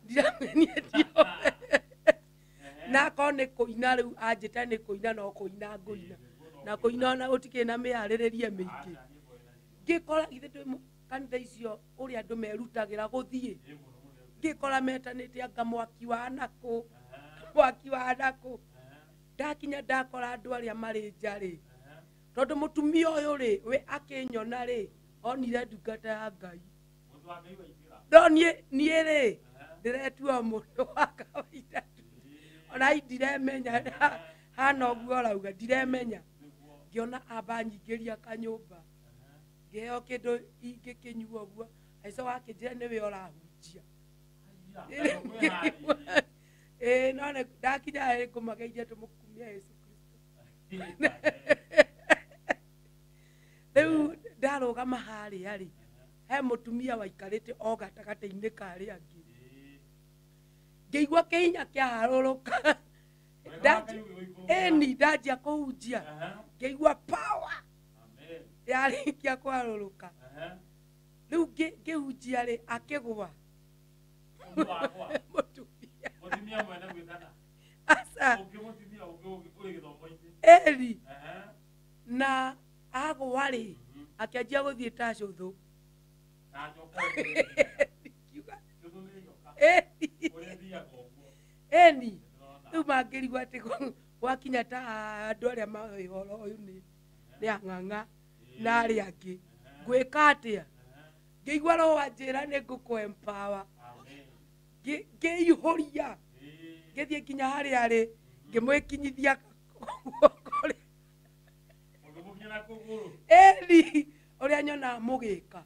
ndiramenya ndio na akorwo nĩ kũina rĩu anjĩte nĩ kũina no kũina ngũina, na kũina ona gũtikĩrĩ na mĩharĩrĩrie mĩingĩ. Ngĩkora githĩ twĩ kanitha icio ũrĩa andũ merutagĩra gũthiĩ, ngĩkora metanĩte anga mwaki wa nakũ, mwaki wa nakũ. Ndakinya ndakora andũ arĩa marĩ nja rĩ, tondũ mũtumia ũyũ rĩ, we akĩnyona rĩ, onire ndungata ya Ngai. No niĩ rĩ, ndĩretua mũndũ wa kawaida, ona ndiremenya hana ũguo ũrauga, ndiremenya. Ngĩona amba nyingĩria kanyũmba, ngĩheo kĩndũ ingĩkĩnyua ũguo, agĩcoka akĩnjĩra nĩwe ũrahunjia. Ĩĩ, no ndakinya harĩ ngũmageithia tũmũkumia Yesu Kristo. Rĩu ndarũgama harĩa rĩ, he mũtumia waikarĩte o gatagatĩ-inĩ ka arĩa angĩ, ngĩigua kĩhinya kĩaharũrũka. Ĩni ndanjia kũhunjia, ngĩigua power yarĩkia kũharũrũka. Rĩu ngĩhunjia rĩ, akĩgũa mũtumia. Aca, ĩni na agũa rĩ, akĩanjia gũthiĩ ta cũthũ. Ĩni rĩu mangĩrigwo atĩ gwakinya ta andũ arĩa moĩ ũhoro ũyũ nĩ ang'ang'a na arĩa angĩ, ngwĩka atĩa? Ngĩigua roho anjĩra nĩ ngũkũ empower, ngĩihũria, ngĩthiĩ nginya harĩa arĩ, ngĩmwĩkinyithia guoko. Ĩni ũrĩa nyonaga mũgĩka,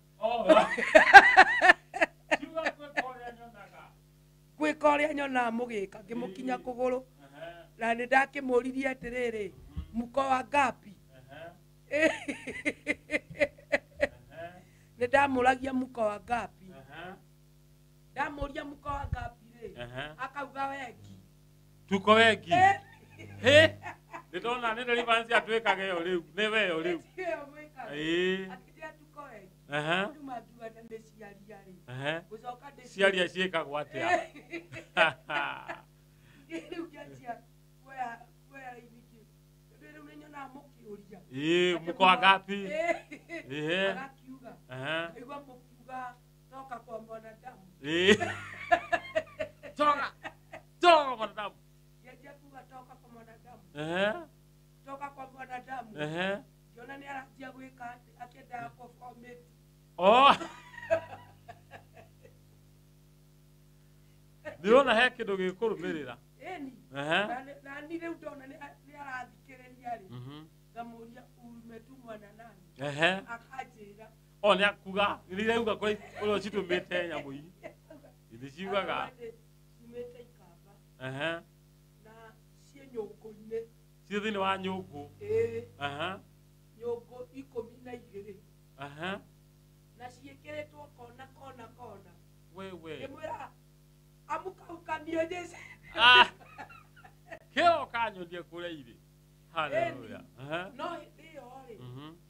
gwĩka ũrĩa nyonaga mũgĩka, ngĩmũkinya kũgũrũ. Na nĩ ndakĩmũririe atĩrĩrĩ, muko wa ngapi? Nĩ ndamũragia muko wa ngapi, ndamũria muko wa ngapi rĩ, akauga wengi. Tuko wengi. Nĩ ndona nĩ deliverance atuĩkaga ĩyo rĩu, nĩ we ĩyo rĩu. Akĩnjĩra tuko wengi. Rĩu mangiuga nĩ ciaria rĩ, gũcoka ndĩ ciaria ciĩkagwo atĩa? Rĩu ngĩanjia kuoya raini tondũ rĩu nĩ nyonaga mũkĩũria. Ĩĩ, muko wa ngapi? Agakiuga, ngaigua mũkiuga toka kwa mwanadamu. Toka, toka mwanadamu. Ngĩanjia kuga toka kwa mwanadamu. Toka kwa mwanadamu. Ngĩona nĩ aranjia gwĩka atĩ akĩendaga kũbomĩti. Oh. Nĩũrona he kĩndũ gĩkũrũmĩrĩra. Ĩni. Na niĩ rĩu ndona nĩ arathikĩrĩria rĩ, ngamũria umetumwa na nani? Akanjĩra. O nĩ akuga, nĩ irauga kũrĩa ũcitũmĩte nyamũ ii. Nĩ ciugaga. Ciumĩte Ikamba. Na ciĩ nyũngũ-inĩ. Ciĩ thĩinĩ wa nyũngũ. Ĩĩ. Nyũngũ 12. Na ciĩkĩrĩtwo kona kona kona. Wewe. Ngĩmwĩra amũkaũkanie Jesũ. Kĩroka nyonie kũrĩa irĩ. Hallelujah. No hĩndĩ ĩyo rĩ,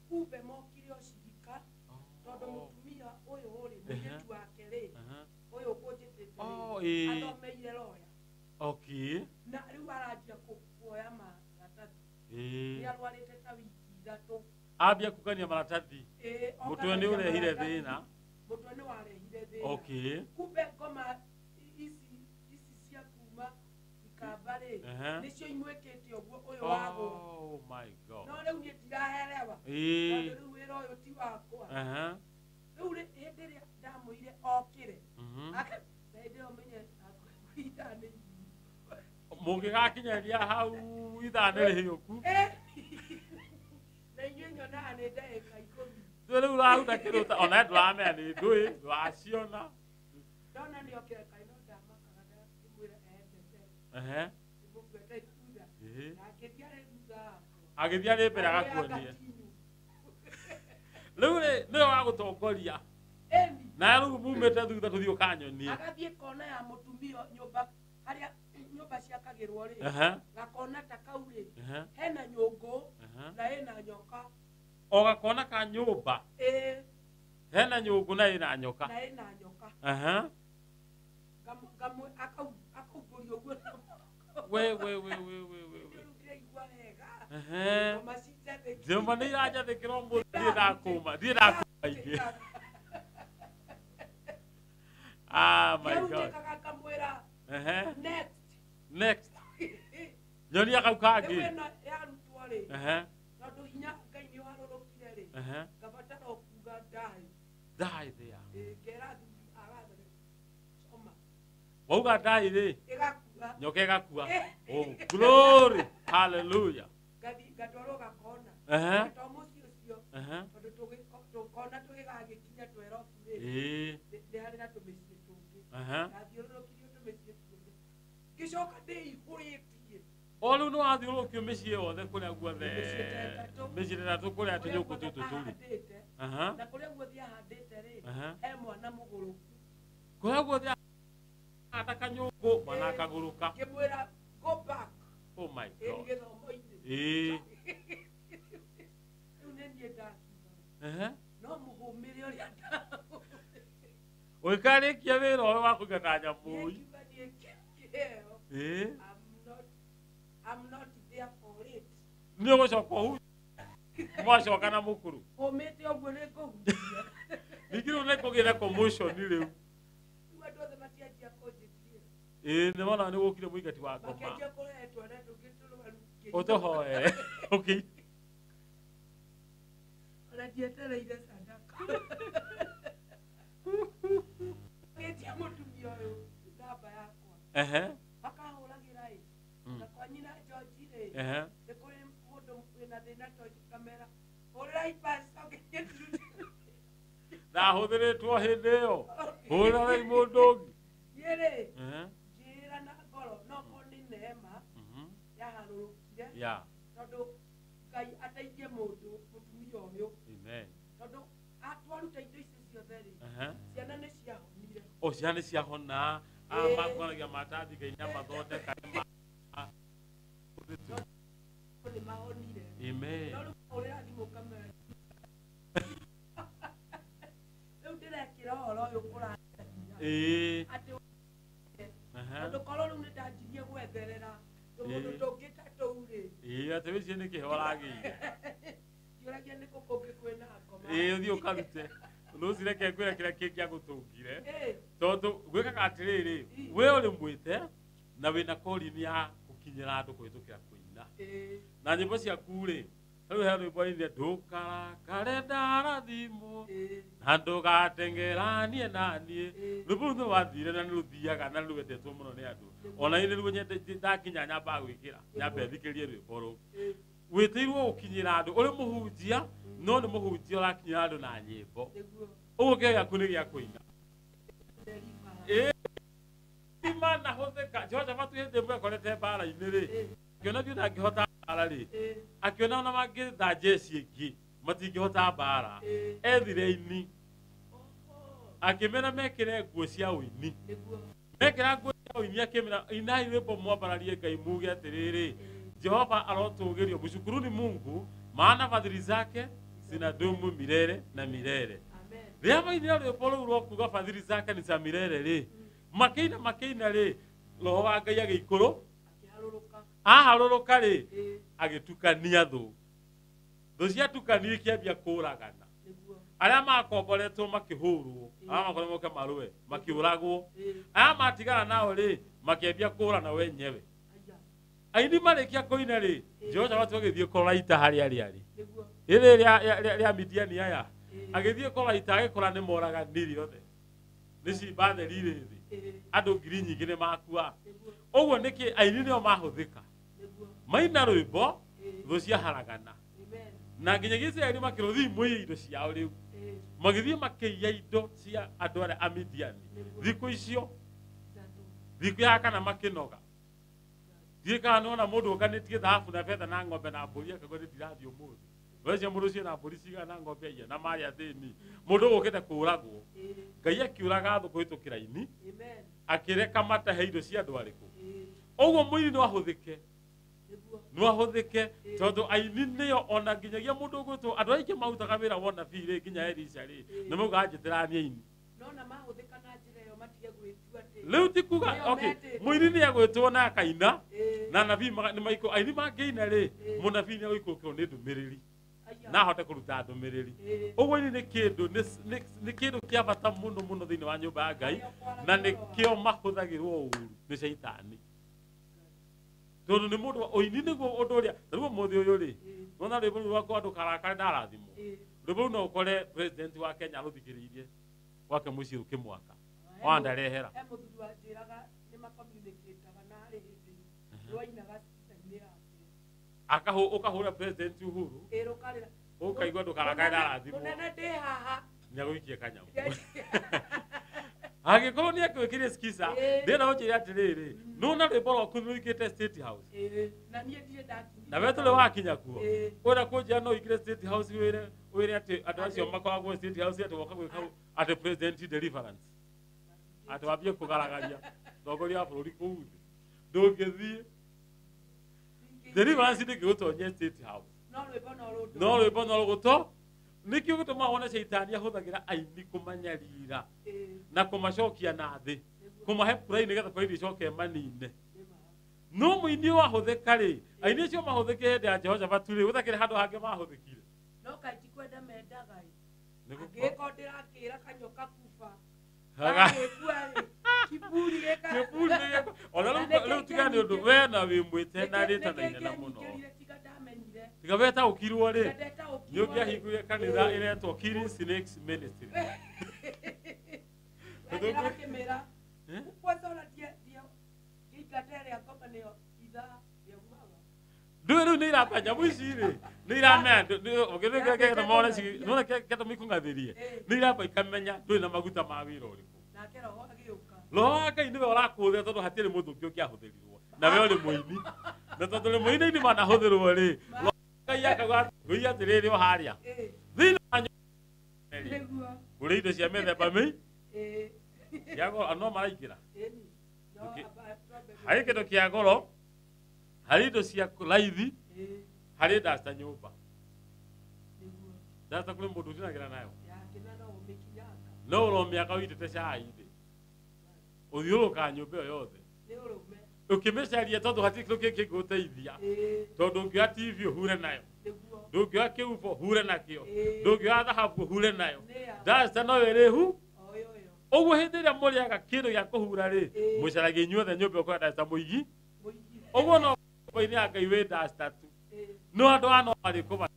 kumbe mokire ũcirika, tondũ mũtumia ũyũ rĩ, mũirĩtu wake rĩ, ũyũ ũkũnjĩtĩte rĩ, athomeire lawyer. Okay. Na rĩu aranjia kuoya maratathi. Nĩ arwarĩte ta wiki 3. Ambia kũgania maratathi. Mũtwe nĩ ũrehire thĩna. Mũtwe nĩ warehire thĩna. Okay. Kumbe ngoma ici cia kuma Ikamba rĩ, nĩcio imwĩkĩte ũguo ũyũ wagũa. Oh my God. No rĩu niĩ ndiraherewa. Tondũ rĩu wĩra ũyũ ti wakwa. Rĩu hĩndĩ ĩrĩa ndamwĩrire okĩre, na hĩndĩ ĩyo menye ithaa nĩ Mũngĩgakinyanĩria hau ithaa nĩ rĩhĩũku. Na inyuĩ nyonaga nĩ ndagĩka 10. Rĩu ũraruta kĩndũ ona ndũramenya nĩ ndũĩ, ndũraciona. Ndona nĩ okĩra kaĩ no Ehe. Ngĩmũbuata thutha. Ĩĩ. Na ngĩthiĩ arĩ thutha wakwa. Agĩthiĩ arĩ mbere agakuonie. Rĩu rĩ nĩwe wa gũtongoria. Ĩni. Na rĩu mumĩte thutha tũthiĩ ũkanyonie. Agathiĩ kona ya mũtumia nyũmba harĩa nyũmba ciakagĩrwo rĩ. Ehe. Gakona ta kau rĩ. Ehe. Hena nyũngũ Ehe. na ĩna nyoka. O gakona ka nyũmba. Ĩĩ. Hena nyũngũ na ĩna nyoka. Na ĩna nyoka. Ehe. Akaumbũria ũguo na moko. We we we we we we. Rĩu ndĩraigua wega. Ehe. Ngoma cinjathĩkire. Njoma nĩ iranjathĩkĩra ũmũthĩ ndirĩ ndakũma. Ndirĩ ndakũma ingĩ. Ah my God. Ngĩrutĩkaga ngamwĩra Ehe. next. Next. Nyonia kau Rĩu kangĩ. ĩno yarutwo rĩ. Ehe. Tondũ hinya Ngai nĩ ũharũrũkire rĩ. Ehe. Ngabatara o kuga die. Die there. Ĩĩ, ngera athuri a Gathoni, coma. Wauga die rĩ. Ĩgakua. Nyoka ĩgakua. Oh, glory. Hallelujah. Ngathiĩ ngatwarwo gakona. Ehe. To mũciĩ ũcio. Ehe. Tondũ tũkona tũgĩgagĩkinya twerobu rĩ. Ĩĩ. Nĩ harĩ na tũmĩciĩ tũngĩ. Ehe. Ndathiũrũrũkirio tũmĩciĩ tuothe. Ngĩcoka ndĩihũrĩtie. O rĩu nĩ wathiũrũrũkio mĩciĩ yothe kũrĩa guothe. Mĩciĩ ta ĩtatũ. Mĩciĩ ta ĩtatũ kũrĩa Kũrĩa tũnyũkũ guothe tũtũ tũrĩ. ahandĩte. Aha. Na kũrĩa guothe ahandĩte rĩ, Aha. he mwana mũgũrũku. Kũrĩa guothe ahanda kanyũngũ, mwana akagũrũka. Ngĩmwĩra go back. Oh my Ĩ God. gĩthomo-inĩ. Ĩĩ. Rĩu nĩ niĩ ndakiuga. Ehe. No mũhũmĩre ũrĩa ndahũmĩrire. Ũgĩkarĩkia wĩra ũyũ wa kũingata nyamũ. Ngiuga niĩ kĩheo. Ĩĩ. I'm not there for it. Nĩ ũgũcoka ũhu. Mwacoka na mũkũrũ. Hũmĩte ũguo nĩ ngũhunjia. Ningĩ rĩu nĩ kũgĩre commotion rĩu. Rĩu andũ othe matianjia kũnjĩtigĩra. Ĩĩ nĩ wona nĩ gũkire mũingati wa ngoma. Makĩanjia kũrehe twana tũngĩ tũrwaru. Ũtũhoere. Okay. Ona ndietereire sadaka. Ngĩtia mũtumia ũyũ namba yakwa. Ehe. Makahũragĩra ĩ. Na kwa nyina George rĩ. Ehe. Nĩ kũrĩ mũndũ wĩna thĩna ta ũcio ngamera. Hũrĩrai pastor ngĩthiĩ. Ndahũthĩrĩtwo hĩndĩ ĩyo. Hũrĩrai mũndũ ũngĩ. Niĩ rĩ. Ehe. Njĩra na ngoro no korwo nĩ neema yaharũrũkire. Yeah. Tondũ Ngai ateithie mũndũ mũtumia ũyũ. Amen. Tondũ atwaruta indo icio ciothe rĩ. Ehe. Ciana nĩ ciahonire. O ciana nĩ ciahona. Ĩĩ. Makuonagia matathi Ngai nĩ amathondeka. Nĩ mahonire. Amen. No rĩu hũrĩra thimũ ngamera. Rĩu ndĩrekĩra ũhoro ũyũ kũraria hinya. Ĩĩ. Atĩ Ehe. tondũ korwo rĩu nĩ ndanjirie gwetherera tũmũndũ Ĩĩ. tũngĩ ta tũu rĩ. Ĩĩ atĩ wĩcirie nĩ kĩheo ũragĩire. Ndiũragia nĩ kũ kũngĩ kwĩna ngoma. Ĩĩ ũthiĩ ũkarute. Rũciũ reke ngwĩre kĩrĩa kĩngĩagũtũngire. Ĩĩ. Tondũ gwĩkaga atĩrĩrĩ, we ũrĩ mwĩte na wĩna calling ya gũkinyĩra andũ kũhĩtũkĩra kũina. Ĩĩ. Na nyĩmbo ciaku rĩ, rĩu he rwĩmbo rĩire ndũkarakare ndarathimwo Ĩĩ. na ndũgatengeranie naniĩ. Ĩĩ. Rwĩmbo rũu nĩ rwathire na nĩ rũthiaga na nĩ rwendetwo mũno nĩ andũ. Ona niĩ nĩruo nyendete ndakinya nyambaga gwĩkĩra, nyambe thikĩrĩrie rwĩmbo rũu. Ĩĩ. Wĩtĩirwo gũkinyĩra andũ, ũrĩ mũhunjia, no nĩ mũhunjia ũrakinyĩra andũ na nyĩmbo. Nĩguo. Ũguo kĩheo gĩaku nĩ gĩa kũina. Deliver. Ĩĩ. Manahũthĩka. Jehoshafatu hĩndĩ ĩmwe akorete mbara-inĩ rĩ, Ĩĩ. akĩona biũ ndangĩhota mbara rĩ, Ĩĩ. akĩona ona mangĩtha njeci ĩngĩ matingĩhota mbara. Ĩĩ. Ethire ini. Oho. Akĩmera mekĩre nguo cia ũini. Nĩguo. Mekĩra nguo cia ũini akĩmera inai rwĩmbo mwambararie Ngai muge atĩrĩrĩ, Jehova arotũgĩrio, mshukuruni Mungu maana fadhili zake zinadumu milele na milele. Amen. Rĩrĩa mainire rwĩmbo rũu rwa kuga fadhili zake ni za milele rĩ, makĩina makĩina rĩ, roho wa Ngai agĩikũrũ, Akĩharũrũka. aharũrũka rĩ, Ĩĩ. agĩtukania thũ. Thũ ciatukanio ikĩambia kũũragana. Nĩguo. Arĩa makomboretwo makĩhũrwo, arĩa makoretwo moke marũe, makĩũragwo. Ĩĩ. Arĩa matigara nao rĩ, makĩambia kũũrana wenyewe. Aya. Aini marĩkia kũina rĩ, Jehoshafatu agĩthiĩ kũrora ita harĩa rĩarĩ. Nĩguo. Rĩrĩ rĩa Midiani aya. Ĩĩ. Agĩthiĩ kũrora ita agĩkora nĩ moraganire othe. Nĩ ciimba theri irĩ thĩ. Ĩĩ. Andũ ngiri nyingĩ nĩ makua. Nĩguo. Ũguo nĩkĩ aini nĩo mahũthĩka. Nĩguo. Maina rwĩmbo, Ĩĩ. thũ ciaharagana. Amen. Na nginyagia Isiraeli makĩrwo mũiye indo ciao rĩu. Ĩĩ. Magĩthiĩ makĩiya indo cia andũ arĩa Amidiani. Nĩguo. Thikũ icio, Ithatũ. thikũ ya kana makĩnoga. Ndiĩ kana nĩwona mũndũ ũnganĩtie thahabu na betha na ng'ombe na mbũri akauga nĩ ndirathiĩ ũmũthĩ. Wecio mũndũ ũcio na mbũri cigana na ng'ombe inya na marĩ athĩni. Mũndũ ũkĩte kũragwo. Ngai akiũraga thũ kũhĩtũkĩra ini. Akĩreka matahe indo cia andũ arĩkũ. Ũguo mũini no ahũthĩke. No ahũthĩke tondũ aini nĩo ona nginyagia mũndũ ũgwĩtwo andũ aingĩ marutaga wĩra wa ũnabii rĩ nginya Elisha rĩ nĩ maugaga njĩtĩra niĩ aini. Nona mahũthĩka na njĩra ĩyo matige gwĩtua atĩ Rĩu ti kuga okay mũini nĩ agwĩtwo na akaina na nabii nĩ maikũ aini mangĩina rĩ mũnabii nĩ agũikũrũkĩrwo nĩ ndũmĩrĩri na ahote kũruta ndũmĩrĩri. Ũguo ini nĩ kĩndũ nĩ kĩndũ kĩa bata mũno mũno thĩinĩ wa nyũmba ya Ngai na nĩkĩo mahũthagĩrwo ũru nĩ caitani. Tondũ nĩ mũndũ ũini nĩguo ũndũ ũrĩa ta rĩu ũmũthĩ ũyũ rĩ nona rwĩmbo rũu rwakwa ndũkarakare ndarathimwo. Rwĩmbo rũu no ũkore president wa Kenya arũthikĩrĩirie gwake mũciĩ rũkĩmwaka wandarehera. He mũthuri wanjĩraga nĩ macommunicataga na harĩ hĩndĩ rwainaga sister-inĩ yake. Ũkahũra president Uhuru Ĩĩ, rũkarĩra. Ũkaigua ndũkarakare ndarathimwo. Mũnene ndĩ haha. Nĩagũikie kanyamũ. Angĩkorwo nĩ akwĩkĩrie skiza ndĩrenda ũnjĩre atĩrĩrĩ nona rwĩmbo rwaku nĩ rũikĩte State House. Na niĩ ndirĩ ndakinya. Na we tũrĩ wakinya kuo. Ũrenda kũnjĩra no ũingĩre State House wĩre atĩ andũ acio makoragwo State House atĩ woka gwĩka atĩ president deliverance. Atĩ wambie kũgaragaria mũtongoria wa bũrũri kũu thĩ. Ndũngĩthiĩ. Deliverance ndĩngĩgũtonyia State House. No rwĩmbo no rũndũ. No rwĩmbo no rũgũto. Nĩkĩo gĩtũmaga wone caitani ahũthagĩra aini kũmanyarira na kũmacokia na thĩ kũmahe pride nĩgetha pride icoke manine. No mũini wahũthĩka rĩ aini acio mahũthĩke hĩndĩ ya Jehoshafatu rĩ gũtakĩrĩ handũ hangĩ mahũthĩkire. No kaĩ ti kwenda mendaga ĩ. Nĩgũkorwo Angĩgĩkorwo ndĩrakĩra kanyoka kuba. Haga. Gagĩkua rĩ, kiburi gĩka. Kiburi gĩka. Ona rĩu tiga nĩ ũndũ we na wĩ mwĩte na rĩtana inene mũno. Nĩkĩngĩanyingĩrire tiga ndamenyire. Tiga wetaũkirwo rĩ. Tiga ndetaũkirwo Nĩ ũngĩahingũrire kanitha ĩretwo Killing Snakes Ministry. Ndĩrakĩmĩra. Kwanza ona ngĩingata ĩrĩa ngoma nĩyo ithaa rĩaumaga. Ndũĩ rĩu nĩ iramba nyamũ ici rĩ nĩ iramenya nĩwona kĩatũma ikũng'athĩrie nĩ iramba ikamenya ndũrĩ na maguta ma wĩra ũrĩkũ. Nake roho agĩũka. Roho wa Ngai nĩwe ũrakũhũthĩra tondũ hatirĩ mũndũ ũngĩ ũngĩahũthĩrirwo na we ũrĩ mũini na tondũ ũrĩ mũini aini manahũthĩrwo rĩ Roho wa Ngai akauga ngũi atĩrĩrĩ o harĩa thĩinĩ wa nyũmba kũrĩ indo cia mĩthemba mĩingĩ cia goro no maraingĩra. Harĩ kĩndũ kĩa goro harĩ indo cia raithi harĩ dasta nyũmba. Dasta kũrĩ mũndũ ũtinagĩra nayo no ũromĩaka ũitĩte cai thĩ ũthiũrũrũkaga nyũmba ĩyo yothe ũkĩmĩcaria tondũ hatirĩ kĩndũ kĩngĩ kĩngĩgũteithia tondũ ũngĩoya TV ũhure nayo ndũngĩoya kĩhubo ũhure nakĩo ndũngĩoya thahabu ũhure nayo dasta no ĩrĩhu. Ũguo hĩndĩ ĩrĩa mũrĩaga kĩndũ gĩa kũhura rĩ mũcaragia inyuothe nyũmba ĩyo kwĩna dasta mũigi. Ũguo no nyũmba-inĩ ya Ngai wĩ dasta tu no andũ aya no marĩkũma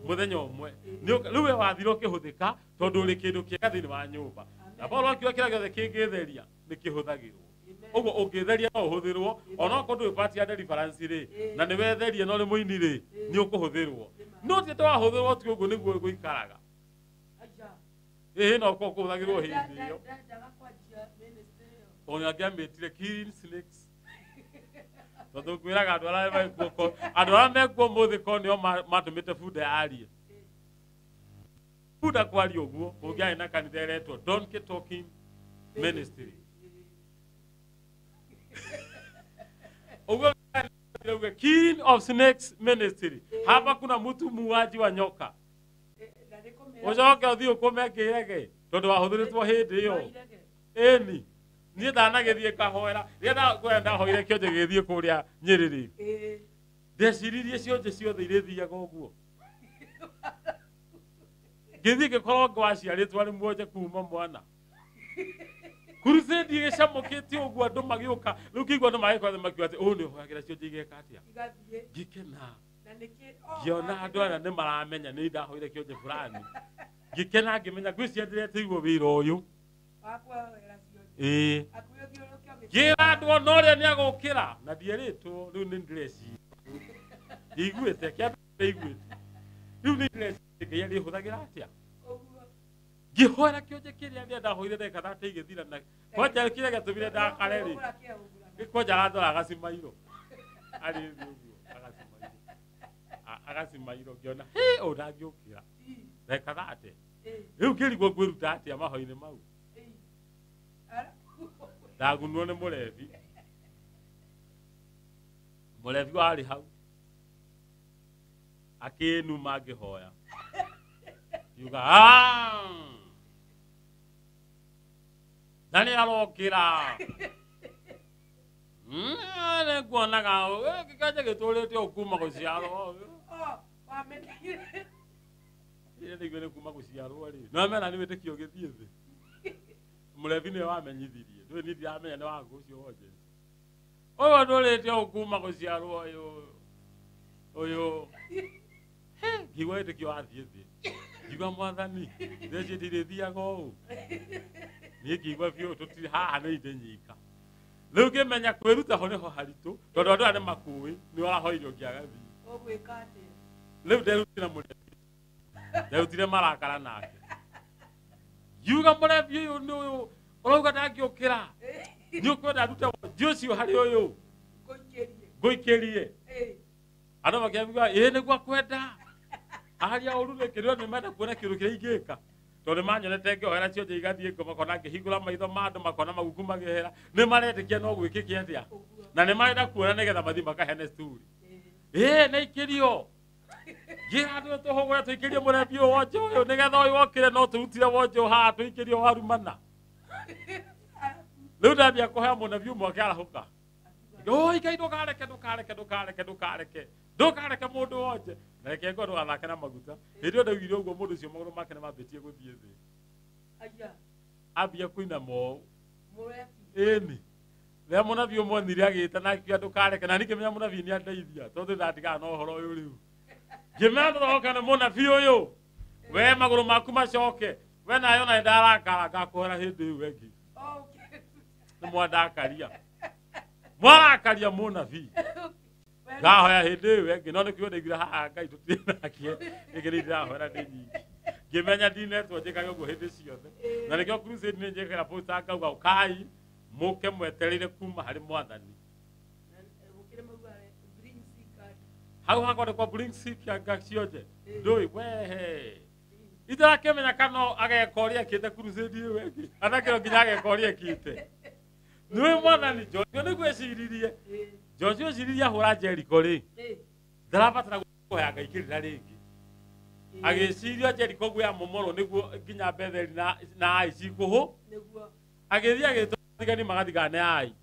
mũthenya ũmwe. Rĩu we wathira ũkĩhũthĩka tondũ ũrĩ kĩndũ kĩega thĩinĩ wa nyũmba. Na Paulo akiuga kĩrĩa gĩothe kĩngĩtheria nĩ kĩhũthagĩrwo. Ũguo ũngĩtheria no ũhũthĩrwo onokorwo ndũrĩ part ya deliverance rĩ na nĩ wetheria na ũrĩ mũini rĩ nĩ ũkũhũthĩrwo. No ti atĩ wahũthĩrwo ti ũguo nĩguo gũikaraga. Ĩĩ no ũkorwo kũhũthagĩrwo hĩndĩ ĩyo. Ona angĩamĩtire Killing Snakes. Tondũ ngwĩraga andũ arĩa mekuo andũ arĩa mekuo ũmũthĩ ko nĩo matũmĩte bunda yarie. Bunda kwaria ũguo kũngĩarĩ na kanitha ĩretwo Donkey Talking Ministry. Ũguo King of Snakes Ministry. Hapa kuna mtu muuaji wa nyoka. Ũcoke ũthiĩ ũkũme kĩrege tondũ wahũthĩrĩtwo hĩndĩ ĩyo. Ĩni niĩ ndanagĩthiĩ ngahoera rĩrĩa ndahoire kĩonje gĩgĩthiĩ kũrĩa Nyĩrĩ rĩ ndeciririe cionje ciothe irĩthiaga ũguo. Ngĩthiĩ ngĩkorwo ngwaciarĩtwo arĩ muonje kuma mwana. Crusade ĩgĩcamũkĩte ũguo andũ magĩũka rĩu ngĩigua andũ magĩkora makiuga atĩ ũyũ nĩ ũhoyagĩra cionje igeka atĩa. Ngĩkena ngĩona andũ aya nĩ maramenya nĩ ndahoire kĩonje fulani. Ngĩkena ngĩmenya ngwĩciria ndĩretĩirwo wĩra ũyũ. Ĩĩ ngĩra andũ ona ũrĩa nĩ agũkĩra na ndierĩtwo rĩu nĩ ndĩreciria ndiiguĩte kĩambere ndĩiguĩte rĩu nĩ ndĩreciria Ngai arĩhũthagĩra atĩa. Ngĩhoera kĩonje kĩrĩa rĩrĩa ndahoire ndagĩka 30 igĩthira na kwanja kĩrĩa gĩatũmire ndakare rĩ Gĩkonja agatwara agacimairwo. Arĩ thĩ ũguo agacimairwo. Agacimairwo ngĩona, hĩ, ũyũ ndangĩũkĩra. Ndagĩka thate. Rĩu ngĩrigwo ngwĩruta atĩa mahoya-inĩ mau. Ndagunwo nĩ mũrebi. Mũrebi warĩ hau. Akĩnuma ngĩhoya. Kiuga, "Ah! Na nĩ arokĩra. Nĩ nguonaga gĩkanja gĩtũrĩte o kuma gũciarwo. Ĩĩ nĩguo nĩ kuma gũciarwo rĩ. No mena nĩ wĩtĩkio ũgĩthiĩ thĩ. Mũrebi nĩwe wamenyithirie. Ndũĩ niĩ ndiramenya nĩ wangũ ũcio wonje. Ũyũ ndũrĩte o kuma gũciarwo ũyũ. Ũyũ. Ngĩigua wĩtĩkio wathiĩ thĩ. Ngĩigua mwathani, theci itirĩthiaga ũũ. Niĩ ngĩigua biũ tũtirĩ haha nĩ ithe nyika. Rĩu ngĩmenya kwĩruta ho nĩho haritũ, tondũ andũ aya nĩ makũĩ, nĩ ũrahoire ũngĩ agathiĩ. Ũgwĩka atĩa? Rĩu nderutire mũrebi. Nderutire marakara nake. Ngiuga mũrebi ũyũ nĩ ũyũ ũrauga ndangĩũkĩra. Nĩ ũkwenda ndute wonji ũcio harĩ ũyũ. Ngũikĩrie. Ngũikĩrie. Andũ makĩambia ĩĩ nĩguo akwenda. Aria ũru nĩkĩ rĩo nĩ menda kuona kĩũndũ kĩrĩa ingĩka. Tondũ manyonete ngĩhoera cionje igathiĩ ngo makona ngĩhingũra maitho ma andũ makona maguku makĩehera. Nĩ maretĩkia no gwĩkĩke atĩa. Na nĩ marenda kuona nĩgetha mathiĩ makahene story. Ĩĩ nĩ ikĩrio. Ngĩra andũ tũhũgũre tũikĩrie mũrebi ũyũ wonje ũyũ nĩgetha ũyũ okĩre no tũrutire wonje ũyũ haha tũikĩrie warumana. Rĩu ndambia kũhoya mũnabii ũmwe akĩarahũka. Oi Ngai ndũkareke ndũkareke ndũkareke ndũkareke ndũkareke mũndũ wonje. Na reke ngorwo ndũgathake na maguta. Hĩndĩ ĩyo ndaugire ũguo mũndũ ũcio magũrũ make nĩ mambĩtie gũthiĩ thĩ. Ambia kũinama ũũ. Ĩni. Rĩrĩa mũnabii ũmwe onire agĩta na akiuga ndũkareke na niĩ ngĩmenya mũnabii nĩ andeithia tondũ ndandigana na ũhoro ũyũ rĩu. Ngĩmenya ndũroka nĩ mũnabii ũyũ. We magũrũ maku macoke. We nawe ona nĩndarakara ngakũhera hĩndĩ ĩyo ĩngĩ. Nĩ mwandakaria. Mwarakaria mũnabii. Ngahoya hĩndĩ ĩyo ĩngĩ no nĩkĩo ndaigire haha Ngai tũtirĩ nake ĩngĩ nĩ ndĩrahoera ndĩ nyingĩ. Ngĩmenya ndinetwo njĩkage ũguo hĩndĩ ciothe. Na nĩkĩo crusade nĩ njĩkagĩra poster ngauga ũkai mũke mwetereire kuma harĩ mwathani. Hau hakwandĩkwo bring sick anga cionje. Ndũĩ wehe. Itarakĩmenya kana ageka ũrĩa ekĩte crusade ĩyo ĩngĩ. Anakĩro nginya ageka ũrĩa ekĩte. Nĩũĩ mwathani Joshua nĩguo eciririe. Joshua eciririe ahũra Jericho rĩ. Ndarabatara kũhoya Ngai kĩrĩra rĩngĩ. Agĩciria Jericho guo yamomorwo nĩguo nginya Betheli na Ai cikũhũ. Agĩthiĩ agĩtũma thigani magathigane Ai.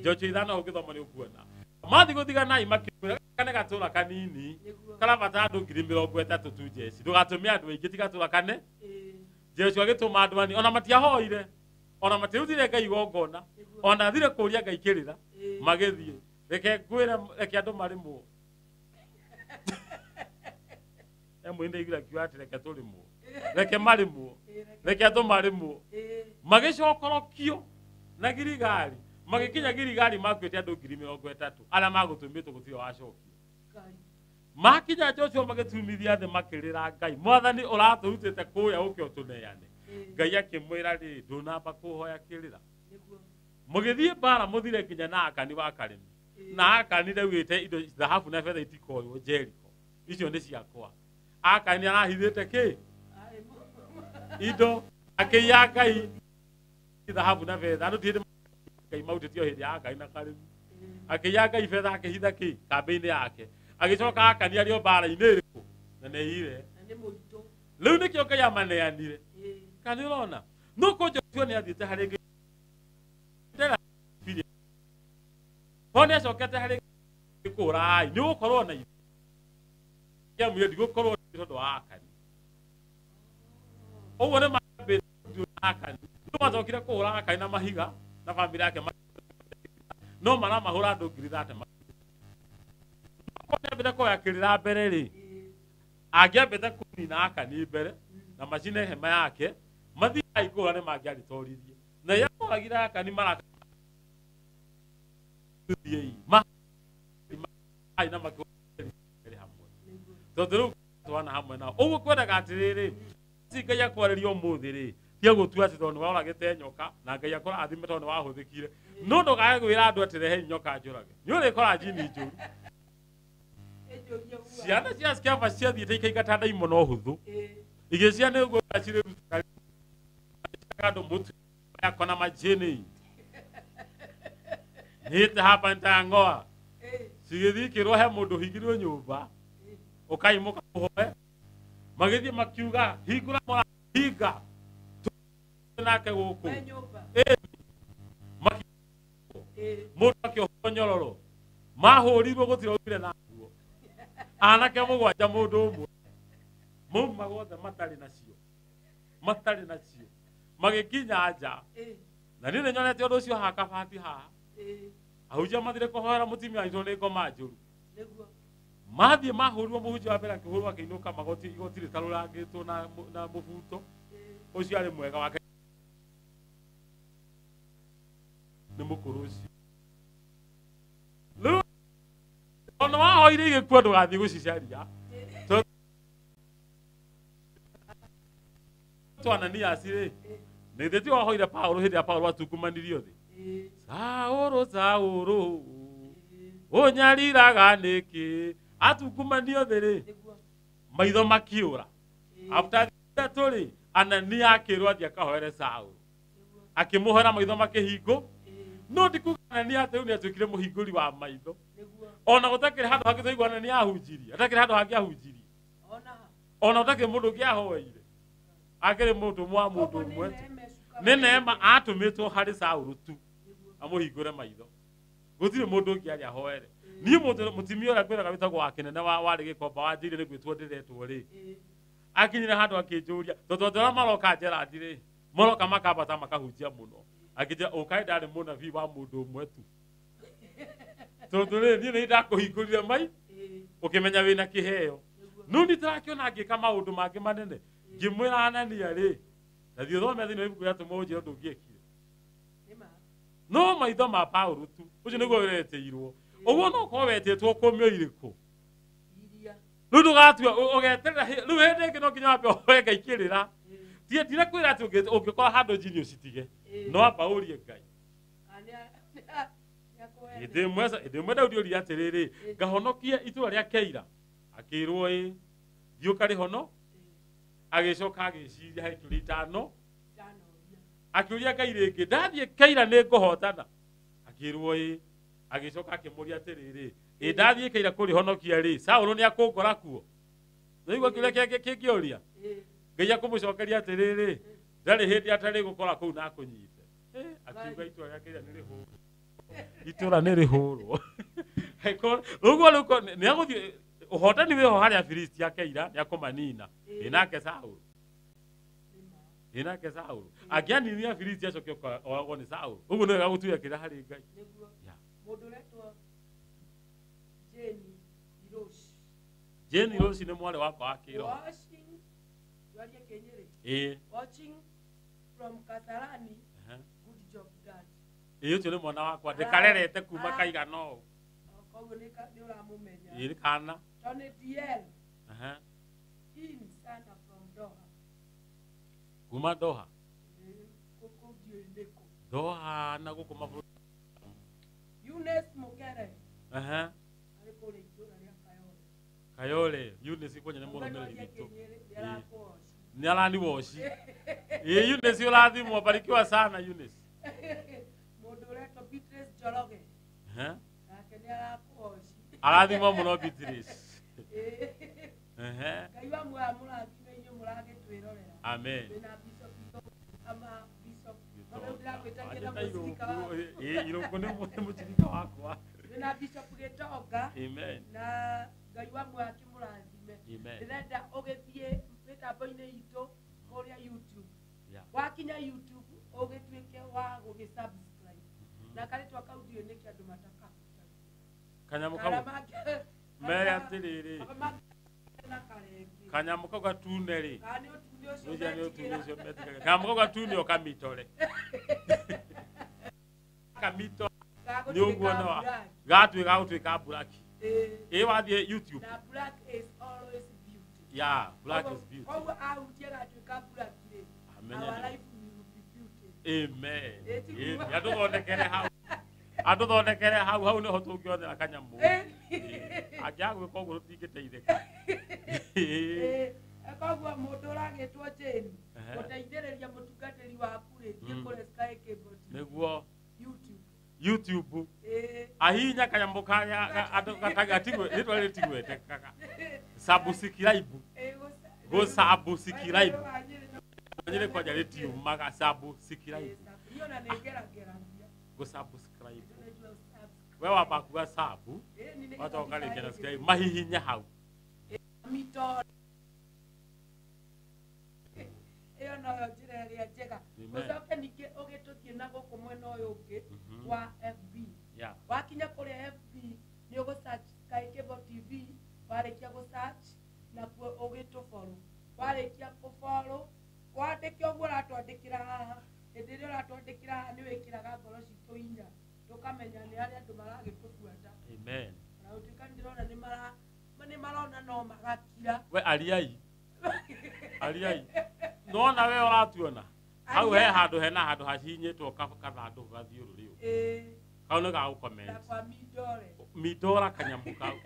Joshua ithano ũngĩthoma nĩ ũkuona. Mathiĩ gũthigana Ai makĩmwĩra gaka nĩ gatũra kanini karabatara andũ 30,000 tu jeshi. Ndũgatũme andũ aingĩ ti gatũra kane. Jesu agĩtũma andũ anini ona matiahoire ona matiarutire Ngai igongona ona thire kũria Ngai kĩrĩra magĩthiĩ. Reke ngwĩre reke andũ marĩmwo. Emwe ndaiguire akiuga atĩ reke tũrĩmwo. Reke marĩmwo. Reke andũ marĩmwo. Magĩcokorokio na Giligali. Magĩkinya Giligali makuĩte andũ 30,000 arĩa magũtũmĩtwo gũtirĩ wacokio. Makinya Joshua magĩtumithia thĩ makĩrĩra Ngai, mwathani ũratũrutĩte kũrĩa ũke ũtũneane. Ngai akĩmwĩra rĩ, ndũnamba kũhoya kĩrĩra. Mũgĩthiĩ mbara mũthire nginya na Akani wa Karimi. Na Akani ndaugĩte indo thahabu na betha itikoywo Jericho. Icio nĩ ciakwa. Akani arahithĩte kĩ? Indo akĩiya Ngai thahabu na betha. Andũ ti hĩndĩ Ngai mautĩtio hĩndĩ ya Akani na Karimi. Akĩiya Ngai betha akĩhitha kĩ? Kambĩ-inĩ yake. Agĩcoka Akani arĩ o mbara-inĩ ĩrĩkũ? Na nĩ ire. Rĩu nĩkĩo Ngai amaneanire. Kana nĩ ũrona? No kũ Joshua nĩ athiĩte harĩ Ngai. Ho nĩ acokete harĩ Ngai kũũra Ai. Nĩ ũgũkorwo na ithe. Kĩamwĩrire ndigũkorwo tondũ wa Akani. Ũguo nĩ mambĩte Akani. Nĩ macokire kũhũra Akani na mahiga na bamĩrĩ yake no maramahũra andũ 30,000. Nĩ ambĩte kũhoya kĩrĩra mbere rĩ. Angĩambĩte kũnina Akani mbere na macine hema yake mathiĩ Ai kũhũra nĩ mangĩaritoririe. Na rĩrĩa moragire Akani maraka thiĩi. Ma Ai na makĩhũra hamwe. Tondũ rĩu twana hamwe nao. Ũguo kwendaga atĩrĩrĩ, ci Ngai akwarĩria ũmũthĩ rĩ, Tia gũtua atĩ tondũ nĩworagĩte nyoka na Ngai akũrathime tondũ nĩwahũthĩkire. No ndũkae kwĩra andũ atĩ rehe nyoka njũrage. Nĩ ũrĩkora njini njũru. Ciana cia Skeva ciathiĩte ikaingata ndaimono hũthũ. Igĩcia nĩ ũguo cirĩrutaga andũ mũtu yako na majini. Nĩte hapa nitang'oa. Cigĩthiĩ ikĩrwo he mũndũ hingirwo nyũmba. Ũkai mũkamũhoe. Magĩthiĩ makiuga hingũra mũrango hinga. Nake gũkũ. Mũndũ akĩohwo nyororo. Mahũrirwo gũtirĩ waumire naguo. Anake mũgwanja mũndũ ũmwe. Mauma gothe matarĩ nacio. Matarĩ nacio. Magĩkinya nja. Na niĩ nĩnyonete ũndũ ũcio haha kabati haha. Ahunjia mathire kũhoera mũtumia anyitwo nĩ ngoma njũru. Mathiĩ mahũrirwo mũhunjia wa mbere akĩhũrwo akĩinũka magoti igoti rĩtarũrangĩtwo na mũbuto. Ũcio arĩ mwega wake. Nĩ mũkũrũ ũcio. Rĩu ona wahoire igĩkua ndũgathiĩ gũcicaria. Tondũ Ananias rĩ, nĩ ithe ti wahoire Paũlũ hĩndĩ ĩrĩa Paũlũ atungumanirio thĩ. Saũlũ, Saũlũ, ũnyariraga nĩkĩ? Atungumanio thĩ rĩ, maitho makĩũra. After ithatũ rĩ, Anania akĩrwo athiĩ akahoere Saũlũ. Akĩmũhoera maitho makĩhingwo. No ndikuga Anania atĩ rĩu nĩatuĩkire mũhingũri wa maitho. Ona gũtakĩrĩ handũ hangĩ twaigua Anania ahunjirie. Atakĩrĩ handũ hangĩ ahunjirie. Ona gũtakĩrĩ mũndũ ũngĩ ahoeire. Akĩrĩ mũndũ ũmwe wa mũndũ ũmwe tu. Nĩ neema atũmĩtwo harĩ Saũlũ tu. Amũhingũre maitho. Gũtirĩ mũndũ ũngĩ arĩ ahoere. Niĩ mũtumia ũrĩa ngwĩraga wĩtagwo wa kĩnene warĩ gĩkomba wanjĩire nĩ gwĩtwo ndĩretwo rĩ. Akinyire handũ akĩnjũria, tondũ andũ arĩa maroka Gerard rĩ, maroka makambata makahunjia mũno. Akĩnjĩra ũkaĩ ndarĩ mũnabii wa mũndũ ũmwe tu. Tondũ rĩ, niĩ nĩ ndakũhingũrire mai, ũkĩmenya wĩna kĩheo. No nĩ ndĩrakĩona ngĩka maũndũ mangĩ manene. Ngĩmwĩra Anania rĩ, na thiĩ ũthome thĩinĩ wa ibuku rĩa Atũmwo ũnjĩre ũndũ ũngĩekire. No maitho ma Paũlũ tu, ũcio nĩguo wĩretĩirwo. Ũguo no ũkorwo wetĩtwo kũmio irĩkũ. Rĩu ndũgatua ũgeterera rĩu hĩndĩ ĩngĩ no nginya wambe ũhoe Ngai kĩrĩra. Ndirakwĩra atĩ ũngĩkora handũ njini ũcitige. No amba ũrie Ngai. Hĩndĩ ĩmwe Daudi oririe atĩrĩrĩ, ngahonokie itũũra rĩa Keila. Akĩrwo ĩ, thiĩ ũkarĩhono. Agĩcoka agĩciria he kĩũria itano. Akĩũria Ngai rĩngĩ, ndathiĩ Keila nĩ ngũhotana. Akĩrwo ĩ, agĩcoka akĩmũria atĩrĩrĩ, ĩ ndathiĩ Keila kũrĩhonokia rĩ, Saũlũ nĩ akũngora kuo. Nĩigua kĩũria kĩngĩũria? Ngai akũmũcokeria atĩrĩrĩ, ndarĩ hĩndĩ atarĩ gũkora kũu na akũnyite. Akiuga itũũra rĩa Keila nĩ rĩhũrwo. Itũũra nĩ rĩhũrwo. Ũguo rĩu nĩ agũthiĩ ũhotani wĩho harĩa Afilisti a Keila nĩ akũmanina. Ĩ nake Saũlũ. Ĩ nake Saũlũ. Angĩaninire Afilisti acoke oragwo nĩ Saũlũ. Ũguo nĩ wega gũtuĩra kĩrĩra harĩ Ngai. Mũndũ ũretwo Jane Hiroshi. Jane Hiroshi nĩ mwarĩ wakwa wa kĩroho. Watching from Kasarani. Good job dad. Ĩ ũcio nĩ mwana wakwa ndĩkarerete kuma kaigana ũũ. Koguo nĩ ũramũmenya. Ĩ kana. Tony DL. In sana from Doha. Kuma Doha. Gũkũ ndiũĩ nĩkũ. Doha na gũkũ mabũrũri. Eunice Mukere. Arĩ kũrĩa itũũra rĩa Kayole. Kayole, Eunice kwenye nĩ mũrũmĩrĩri witũ. Nĩ araniwoci. Ĩ Eunice ũrathimwo, barikiwa sana Eunice. Mũndũ ũretwo Beatrice Njoroge. Nake nĩ arakũwoci. Arathimwo mũno Beatrice. Ngai wa muoya mũrathime inyuĩ mũragĩtwĩrorera. Amen. Twĩna Bishop ama Bishop. Irũngũ nĩ mũcirika wakwa. Twĩna Bishop Gĩtonga. Amen. Na Ngai wa muoya akĩmũrathime. Amen. Ndĩrenda ũgĩthiĩ mĩtambo-inĩ itũ kũrĩa YouTube. Wakinya YouTube ũgĩtuĩke wa gũgĩ-subscribe. Na karĩtwa kau ndiũĩ nĩkĩ andũ matakahutagia. Kanyamũ kau mere atĩrĩrĩ. Kanyamũ kau gatune rĩ. Kanyamũ kau gatune ũkamitore. Kamito nĩ ũguo no gatuĩka gũtuĩka black. Ĩ wathiĩ YouTube. Na black is always beauty. Yeah, black is beauty. Koguo ahutia gatuĩka black rĩ. Our life Amen. Ĩ, tiguo. Andũthondekere hau. Andũthondekere hau hau nĩho tũngĩonera kanyamũ. Angĩaga gwĩka ũguo tũtingĩteithĩka. Ĩ, koguo mũndũ ũragĩtwo Jane Ehe. gũteithĩrĩria mũtungatĩri waku rĩ thiĩ kũrĩa Sky Cable TV, Nĩguo YouTube. YouTube Ĩ, ahinya kanyamũ karĩa andũ gatatigwe rĩtwa rĩrĩ tigwetekaga. Subscribe. ĩ, Go subscribe. Wa Nyĩrĩ no- Nyĩrĩ kwanja rĩtiumaga subscribe. Ĩ, sub- niĩ ona nĩngerageragia. Go subscribe. Nĩnjua subscribe. We wamba kuga sub Ĩ, nĩ nĩgetha wacoka ũkarĩkia na ndikae subscribe mahihinye hau. mitoro ĩyo noyo njĩra ĩrĩa njega. Amen. Ũcoke ningĩ ũgĩtũthiĩ na gũkũ mwena ũyũ ũngĩ wa FB. Yeah. Wakinya kũrĩa FB nĩ ũgũ search Sky Cable TV, warĩkia gũ search nakuo ũgĩtũfollow, warĩkia kũfollow wandĩke ũguo ũratwandĩkĩra haha, hĩndĩ ĩrĩa ũratwandĩkĩra haha nĩ wĩkĩraga ngoro citũ hinya tũkamenya nĩ harĩa andũ maragĩtũbuata. Amen. Na gũtuĩka nĩ ndĩrona nĩ marona no magakira. We ariai. Ariai. Nona we ũratuona. Hau he handũ hena handũ hahihinyĩtwo kathandũkũ gathiũrũrĩ ũguo. Ĩ, Kau nĩ ga na gũcomment. kwa mindore. Mindora kanyamũ kau.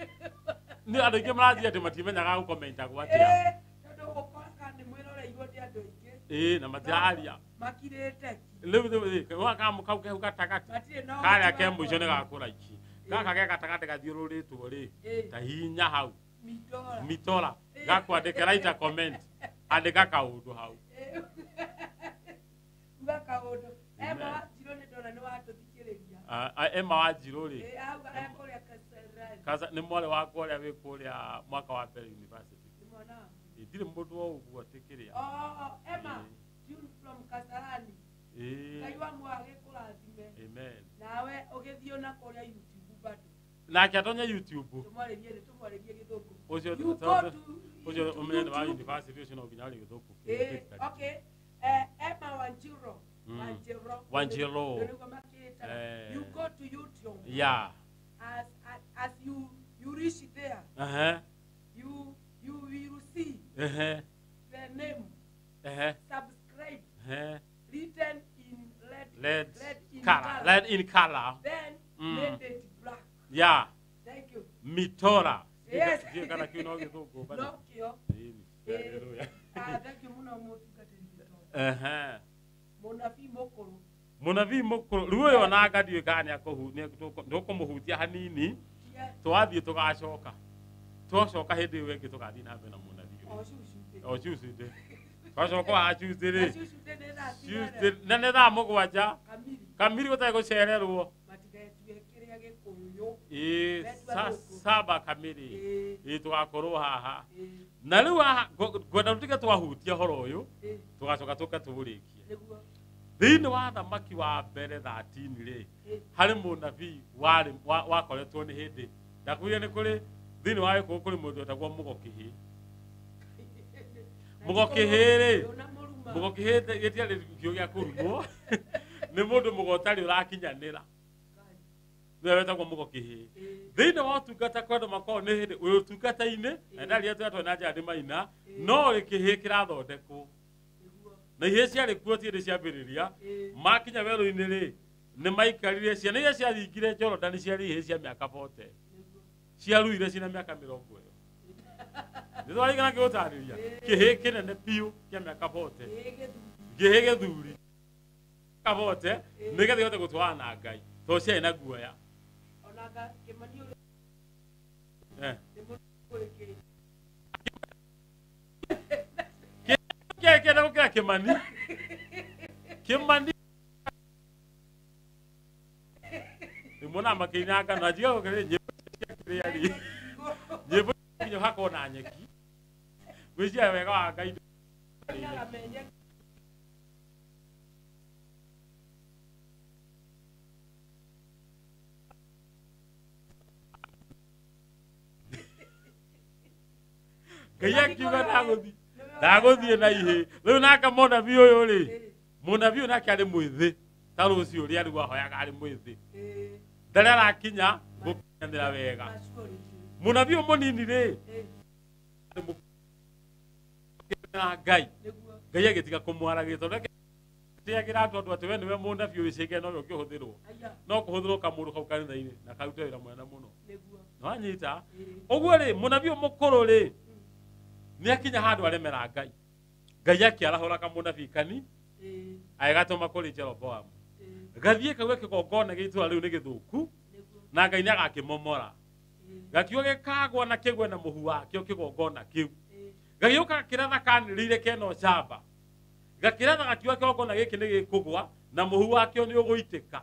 Nĩ andũ aingĩ marathiĩ atĩ matimenyaga gũkomentagwo atĩa. Ĩ, tondũ ũkoraga nĩ mwĩroreirwo nĩ andũ aingĩ. Ĩ, na matiraria. Makirĩte ki. Rĩu rĩu kanyamũ kau kehu gatagatĩ. Matirĩ na Karĩa ũhoti ke wa mũico nĩ kwaria. gakũraiki. Gaka ke gatagatĩ gathiũrũrĩtwo rĩ. Ĩ, Ta hihinya hau. mindora. Mitora. Gakwandĩke write a comment. Andĩka kaũndũ hau. Ĩ, uga kaũndũ. Amen. Emma Wanjirũ nĩ ndona nĩ watũthikĩrĩria. Emma Wanjirũ rĩ. Ĩ, auga ekũrĩa Kasarani. Kaza nĩ mwarĩ wakwa ũrĩa wĩ kũrĩa mwaka wa mbere university. Nĩ mwana waku. Ĩ, ndirĩ mũndũ wa ũguo atĩ kĩrĩa. Oh, Emma, Ĩ. tune from Kasarani. Ĩ. Ngai wa muoyo agĩkũrathime. Amen. Nawe ũgĩthiĩ na kũrĩa YouTube bado. Nake atonye YouTube. Tũmwarĩrie rĩ, tũmwarĩrie gĩthũngũ. Ũcio You go to ũcio ũmenye nĩ wa YouTube. university ũcio no nginya arie gĩthũngũ. Eh, okay. Emma Wanjiro. Wanjiro. Wanjiro. Nĩguo makĩĩtaga. Eh. You go to YouTube. Yeah. As you reach there, Uh-huh. you will see Uh-huh. the name Uh-huh. subscribe Uh-huh. written in red Red red in color. color. Red in color. Then made it black. Yeah. Thank you. Mitora. Yes. Ndiũĩ kana kĩu no gĩthũngũ bado. No kĩo. Ĩni. Eh. Hallelujah. Ah, thank you mũno mũtungatĩri Gĩtonga. Uh-huh. Mũnabii mũkũrũ. Mũnabii mũkũrũ rĩu ũyũ onanga ndiũĩ kana nĩũkũmũhutia hanini Tia twathiĩ tũgacoka twacoka hĩndĩ ĩyo ĩngĩ tũgathiĩ na mbere na mũnabii o ũyũ. Tuesday. O Tuesday. Twacoka wa Tuesday Na rĩ. Tuesday nĩ thaa cigana? Tuesday na nĩ thaa 7 Kamiri. kamiri gũtarĩ gũcererwo. Matigetue kĩrĩa gĩkũyũ. Ĩ Metua thũngũ. saba kamiri. Ĩ, Ĩ tũgakorwo haha. ĩ, Na rĩu haha ngwenda tũtige twahutia ũhoro ũyũ ĩ, tũgacoka tũke tũũrĩkie. nĩguo. Thĩinĩ wa thamaki wa mbere 13 rĩ Ĩ, harĩ mũnabii warĩ wakoretwo nĩ hĩndĩ ndakwĩrire nĩ kũrĩ thĩinĩ wa gĩkũyũ kũrĩ mũndũ wetagwo mũgokĩhĩ. Mũgokĩhĩ rĩ Ndũna mũruma. mũgokĩhĩ gĩtiarĩ kĩo gĩa kũrumwo nĩ mũndũ mũgo ũtarĩ ũrakinyanĩra nĩwe wetagwo mũgokĩhĩ. Ĩ, Thĩinĩ wa ũtungata kwĩ andũ makoragwo nĩ hĩndĩ wĩ ũtungata-inĩ na ndarĩa twetwo na njĩra ndĩmaina no gĩkĩhĩ kĩrathondekwo nĩguo. na ihĩ ciarĩ kuo ti hĩndĩ ciambĩrĩria Ĩ, makinya werũ-inĩ rĩ nĩ maikarire ciana iria ciaringire Jorodani ciarĩ ihĩ cia mĩaka 40 nĩguo. ciaruire cina mĩaka 20 ĩyo nĩ twarigana ngĩgũtarĩria kĩhĩ kĩnene biũ kĩa mĩaka 40 Ĩ, gĩthuri. kĩhĩ gĩthuri mĩaka 40 nĩgetha ihote gũtwarana na Ngai tondũ ciarĩ na guoya. Onanga Kĩmani ũrĩa Eh. nĩ mũndũ kũrĩ kĩ. Kĩarĩ kĩenda gũkĩra Kĩmani. Kĩmani nĩmuonaga makĩina ngano na njigaga kĩrĩ nyĩmbo cia kĩrĩa rĩ nyĩmbo nginya hakorwo na nyeki gwĩciria wega wa Ngai Mainaga menye. Ngai akiuga ndagũthiĩ na ihĩ rĩu nake mũnabii ũyũ rĩ mũnabii ũyũ nake arĩ mwĩthĩ ta rũciũ ũrĩa rĩu ahoyaga arĩ mwĩthĩ Ĩ, ndarĩ arakinya gũkinyanĩra wega maturity. mũnabii ũyũ mũnini rĩ Ĩ, na Ngai nĩguo. Ngai agĩtiga kũmwaragĩria tondũ Ndĩagĩra tondũ atĩ we nĩwe mũnabii ũgĩcĩke nowe ũkĩhũthĩrwo. No kũhũthĩrwo kamũndũ kau kanitha-inĩ na karute wĩra mũnene mũno. Nĩwanyita? Ũguo rĩ, mũnabii ũyũ mũkũrũ rĩ, nĩakinya handũ aremera Ngai. Ngai akĩarahũra kamũnabii kani, agĩgatũma kũrĩ Jeroboamu. Gathiĩ kauge kĩgongona gĩa itũũra rĩu nĩ gĩthũku, na Ngai nĩagakĩmomora. Gakiuga gĩkagwa na kĩgwe na mũhu wakĩo kĩgongona kĩu. Gagĩũka gakĩratha kanĩrĩire kena ũcamba. Gakĩratha gakiuga kĩgongona gĩkĩ nĩ gĩkũgwa na mũhu wakĩo nĩ ũgũitĩka.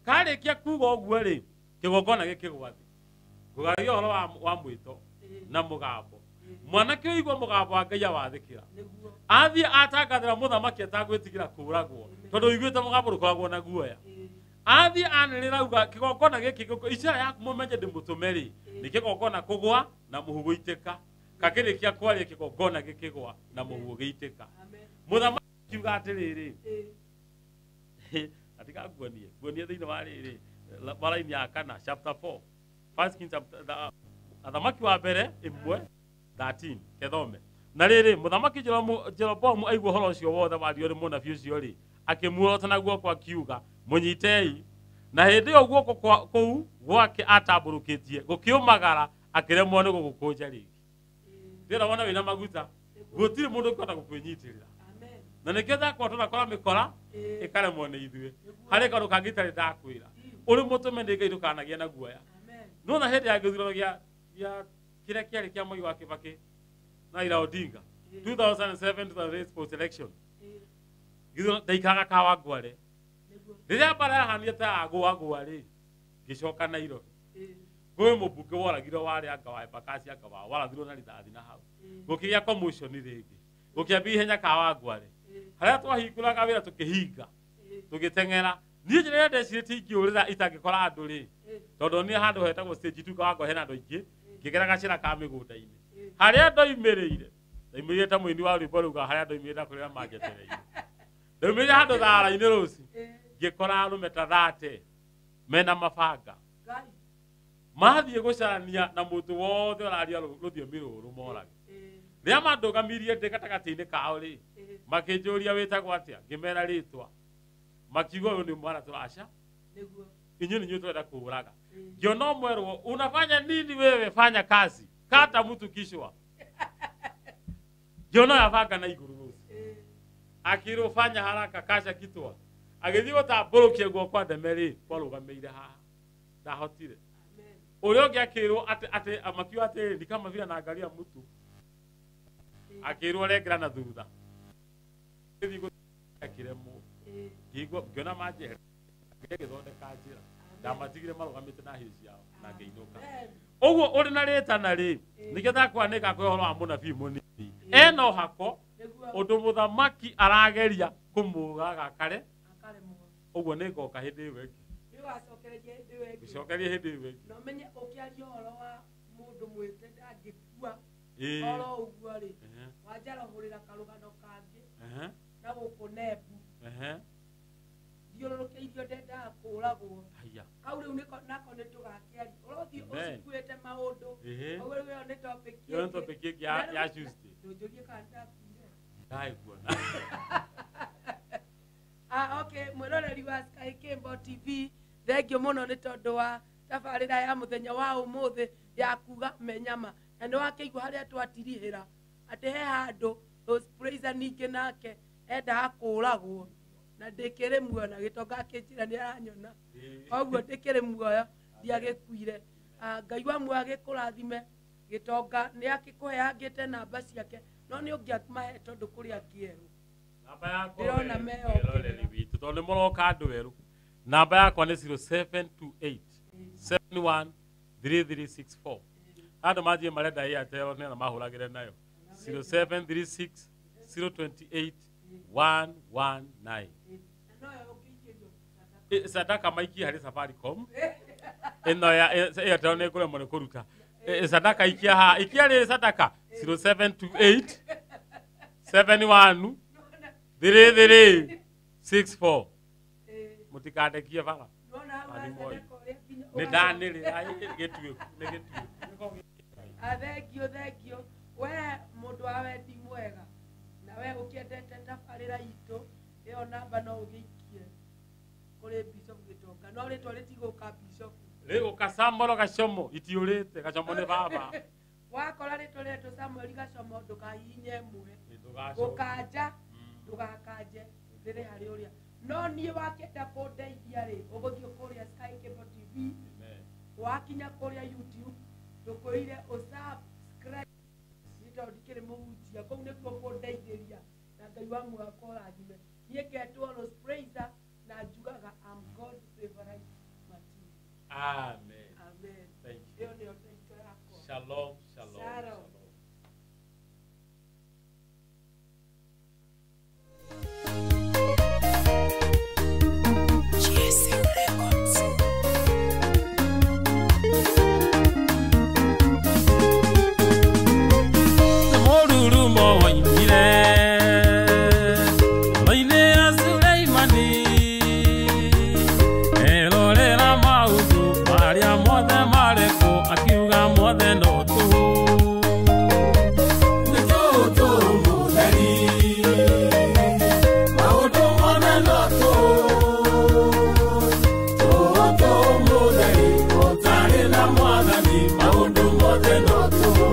Karĩkia kuga ũguo rĩ, kĩgongona gĩkĩgwa thĩ. Ngũgaragia ũhoro wa mwĩto na mũgambo. Mwanake ũigua mũgambo wa Ngai awathĩkĩra. Athiĩ atangathĩra mũthamaki atagwĩtigĩra kũũragwo, tondũ ũiguĩte mũgambo ndũkoragwo na guoya. Athiĩ anĩrĩra auga kĩgongona gĩkĩ gĩkũ, ica yaku mũmenye ndĩmũtũme rĩ, nĩ kĩgongona kũgwa na mũhu gũitĩka. Kakĩrĩkia kwaria kĩgongona gĩkĩgwa na mũhu ũgĩitĩka. Mũthamaki akiuga atĩrĩrĩ, atiga nguonie, nguonie thĩinĩ wa rĩrĩ, maraini ya kana, chapter 4, First Kings chapter, athamaki wa mbere ĩmwe 13, kethome. Na rĩrĩ, mũthamaki Jeroboamu aigua ũhoro ũcio wothe wario nĩ mũnabii ũcio rĩ, akĩmuorota na guoko akiuga, mũnyitei. Na hĩndĩ ĩyo guoko kũu gwake atambũrũkĩtie gũkĩũmagara, akĩremwo nĩ gũgũkũnja rĩngĩ. Ndĩrona wona wĩna maguta, gũtirĩ mũndũ ũngĩhota gũkwĩnyitĩrĩra. Na nĩkĩo thakwa tũrakora mĩkora ĩkaremwo nĩ ithuĩ. Harĩ kaũndũ kangĩ itarĩ ndakwĩra. Ũrĩ mũtũme nĩ Ngai ndũkanagĩe na guoya. Nĩwona hĩndĩ ya gĩthurano gĩa kĩrĩa kĩarĩ kĩa Mwai wa Kĩbakĩ na Raila Odinga 2007 2008 post election, gĩthurano ndaikaraga Kawangware. Rĩrĩa mbara yahanire ta yagũagũa rĩ, ngĩcoka Nairobi. Kwĩ mũmbunge woragirwo warĩ anga wa Embakasi anga wa warathirwo na rithathi na hau. Gũkĩgĩa commotion rĩngĩ. Gũkĩambia ihenya Kawangware. Harĩa twahingũraga wĩra tũkĩhinga, tũgĩteng'era. Niĩ njĩra ĩrĩa ndecirĩtie ingĩũrĩra itangĩkora andũ rĩ, tondũ niĩ handũ hetagwo stage 2 Kawangware hena andũ aingĩ, ngĩgera gacĩra ka mĩgũnda-inĩ. Harĩa ndoimĩrĩire, ndoimĩrĩire ta mũini wa rwĩmbo rauga harĩa ndoimĩrĩire ndakũrĩra manjetereire. Ndoimĩrĩire handũ thara-inĩ rũci, ngĩkora arũme ta 30 mena mabanga. Mathiĩ gũcarania na mũndũ wothe ũraria rũthiomi rũrũ morage. Rĩrĩa mandũgamirie ndĩ gatagatĩ-inĩ kao rĩ, makĩnjũria wĩtagwo atĩa, ngĩmera rĩtwa. Makiuga ũyũ nĩ mwana tũraca, inyuĩ nĩ inyuĩ tũrenda kũũraga. Ngĩona ũmwerwo unafanya nini wewe, fanya kazi, kata mtu kichwa. Ngĩona ũyũ abanga na igũrũ rũci. Akĩrwo fanya haraka, kasha kitwa. Agĩthiĩ gũtambũrũkia guoko ndeme rĩ, kwarũgamĩire haha. Ndahotire. Ũrĩa ũngĩ akĩrwo atĩ makiuga atĩrĩrĩ, ni kama vile anaangalia mtu. Akĩrwo rengera na thutha. Gĩthiĩ akĩremwo. Ngĩigua ngĩona manjehere. Ngĩgĩthondeka njĩra. Ndamatigire marũgamĩte na hĩ ciao na ngĩinũka. Ũguo ũrĩ na rĩtana rĩ, nĩkĩo ndakwa nĩngakũhe ũhoro wa mũnabii mũnini. Ena ũhako, ũndũ mũthamaki arageria kũmũraga kare, ũguo nĩngoka hĩndĩ ĩyo ĩngĩ. Ngũcokerie hĩndĩ ĩyo ĩngĩ. Na ũmenye ũkĩaria ũhoro wa mũndũ mwĩte ndangĩkua oro ũguo rĩ, wanjarahũrĩra karũgano kangĩ na gũkũ Nembu. Thiũrũrũkĩirio ndendaga kũũragwo. Kau rĩu nĩko nako nĩ tũgakĩaria. Ũrothiĩ ũcikuĩte maũndũ. Ũguo rĩu ĩyo nĩ topic Ĩyo nĩ ĩngĩ. topic ĩngĩ ya Tuesday. Ndũnjũrie kana ndakuire. Ndaĩ kuona. Okay, mwĩroreri wa Sky Kimbo TV, thengio mũno nĩ tondũ wa tabarĩra ya mũthenya wa ũmũthĩ ya kuga menyama. Na nĩ wakĩigua harĩa twatirihĩra atĩ he handũ Rose Praiser ningĩ nake endaga kũũragwo na ndĩkĩrĩ muoyo na gĩtonga akĩnjĩra nĩ aranyona, koguo ndĩkĩrĩ muoyo ndiagĩkuire. Ngai wa muoyo agĩkũrathime. Gĩtonga nĩ akĩkũheangĩte namba ciake, no nĩ ũngĩamahe tondũ kũrĩ angĩ erũ. Namba yakwa Ndĩrona we, meyongerera. mwĩroreri witũ, tondũ nĩ mũroka andũ erũ. Namba yakwa nĩ 0728 71 3364. Andũ manjie marenda Airtel nĩ mahũragĩre nayo 0736 028 119. Na noyo ũngĩikĩrio. Sadaka maikie harĩ Safaricom ĩno ya Airtel nĩ kũremwo nĩ kũruta. Sadaka ikia haha, ikia rĩrĩ sadaka 0728 71 33 64. Mũtikandekie bara. Nona hau Athimoi. sadaka ũrĩa nginya Nĩ ndanĩrĩra gĩtuĩku nĩ gĩtuĩku. Thengio, thengio we mũndũ wa wendi mwega na we ũkĩendete tabarĩra itũ. Ĩyo namba no ũgĩikie kũrĩ Bishop Gĩtonga, no rĩtwa rĩtigũka Bishop, rĩgũka Samuel Gachomo, itiũrĩte Gachomo nĩ baba. Wakora rĩtwa rĩetwo Samuel Gachomo ndũkahihinye ĩmwe, gũkanja ndũgakanje, rĩrĩ harĩ ũrĩa. No niĩ wakĩenda kũndeithia rĩ, ũgũthiĩ kũrĩa Sky Cable TV, wakinya kũrĩa YouTube ndũkwĩire ũsubscribe, nĩ tondũ ndikĩrĩ mũhunjia, kũu nĩkuo kũndeithĩria na Ngai wa muoyo akũrathime. Niĩ ngetwo Rose Praiser na njugaga I'm God's favorite material. Amen. Amen. Thank you. Ĩyo nĩyo ndeto yakwa. Shalom, shalom, Shalom. Shalom. GSM Records. Mũrurumo woimire ngoro-inĩ ya Suleimani, erorera maũndũ marĩa mothe marĩ kuo, akiuga mothe no tũhũ. Nĩ tũhũ tũhũ mũtheri, maũndũ mothe no tũhũ. Tũhũ tũhũ mũtheri, ũtarĩ na Mwathani, maũndũ mothe no tũhũ.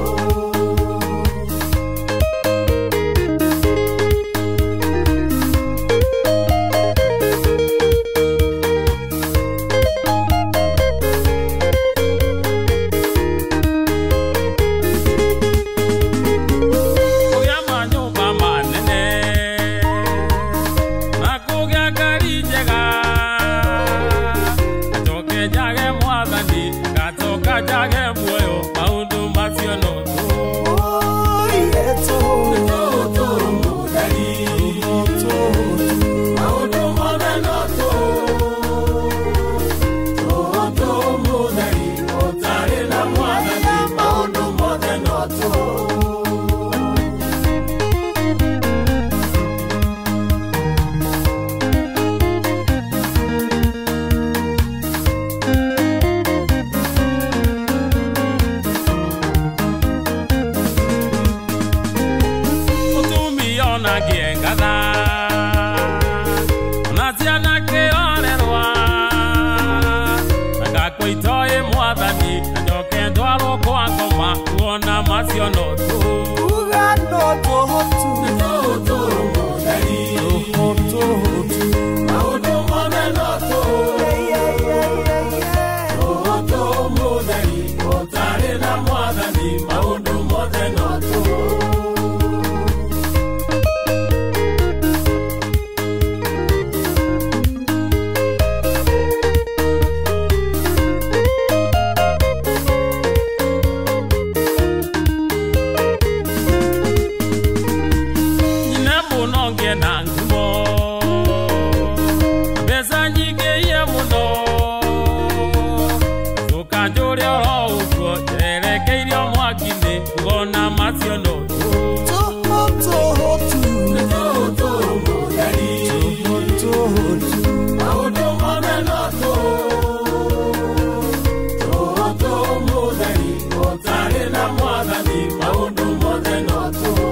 Kũgĩa manyũmba manene na kũgĩa ngari njega, ngacoke njage Mwathani, ngacoka njage muoyo, maũndũ macio no tũhũ. Nĩ tũhũ tũhũ mũtheri, maũndũ mothe no tũhũ. Tũhũ tũhũ mũtheri, ũtarĩ na Mwathani, maũndũ mothe no tũhũ. Mũtumia ona ngĩengatha ona ciana kĩrorerwa, na ngakua itoĩ Mwathani, na njoke ndwarwo kwa ngoma, kuona macio no tũhũ. Nĩ tũhũ tũhũ mũtheri, maũndũ mothe no tũhũ. Tũhũ tũhũ mũtheri, ũtarĩ na Mwathani, maũndũ mothe no tũhũ. Nyina mũno ngĩe na ngumo, mbeca nyingĩ iye mũno, coka njũre oro ũguo njerekeirio mwaki-inĩ, ngona macio no tũhũ. Nĩ tũhũ tũhũ mũtheri, maũndũ mothe no tũhũ. Tũhũ tũhũ mũtheri, ũtarĩ na Mwathani, maũndũ mothe no tũhũ.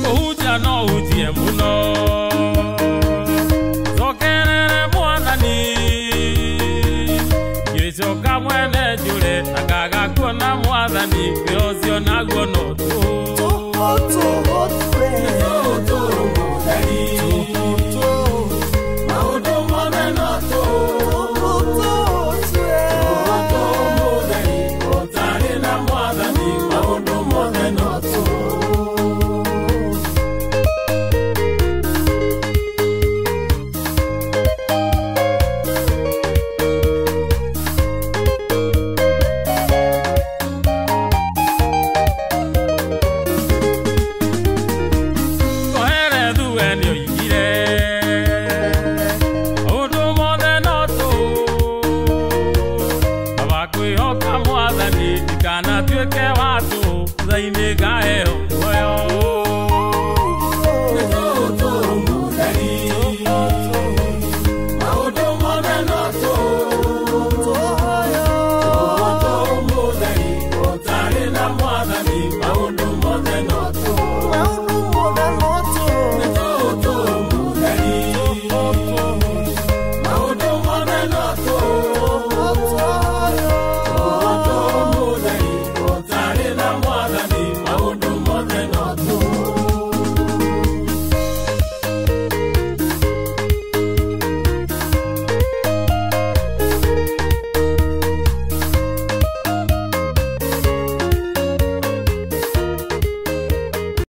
Kũhunjia no hunjie mũno, cokerere Mwathani, ngĩcoka mwene njũre na ngaga kuona Mwathani, wĩra ũcio naguo no tũhũ.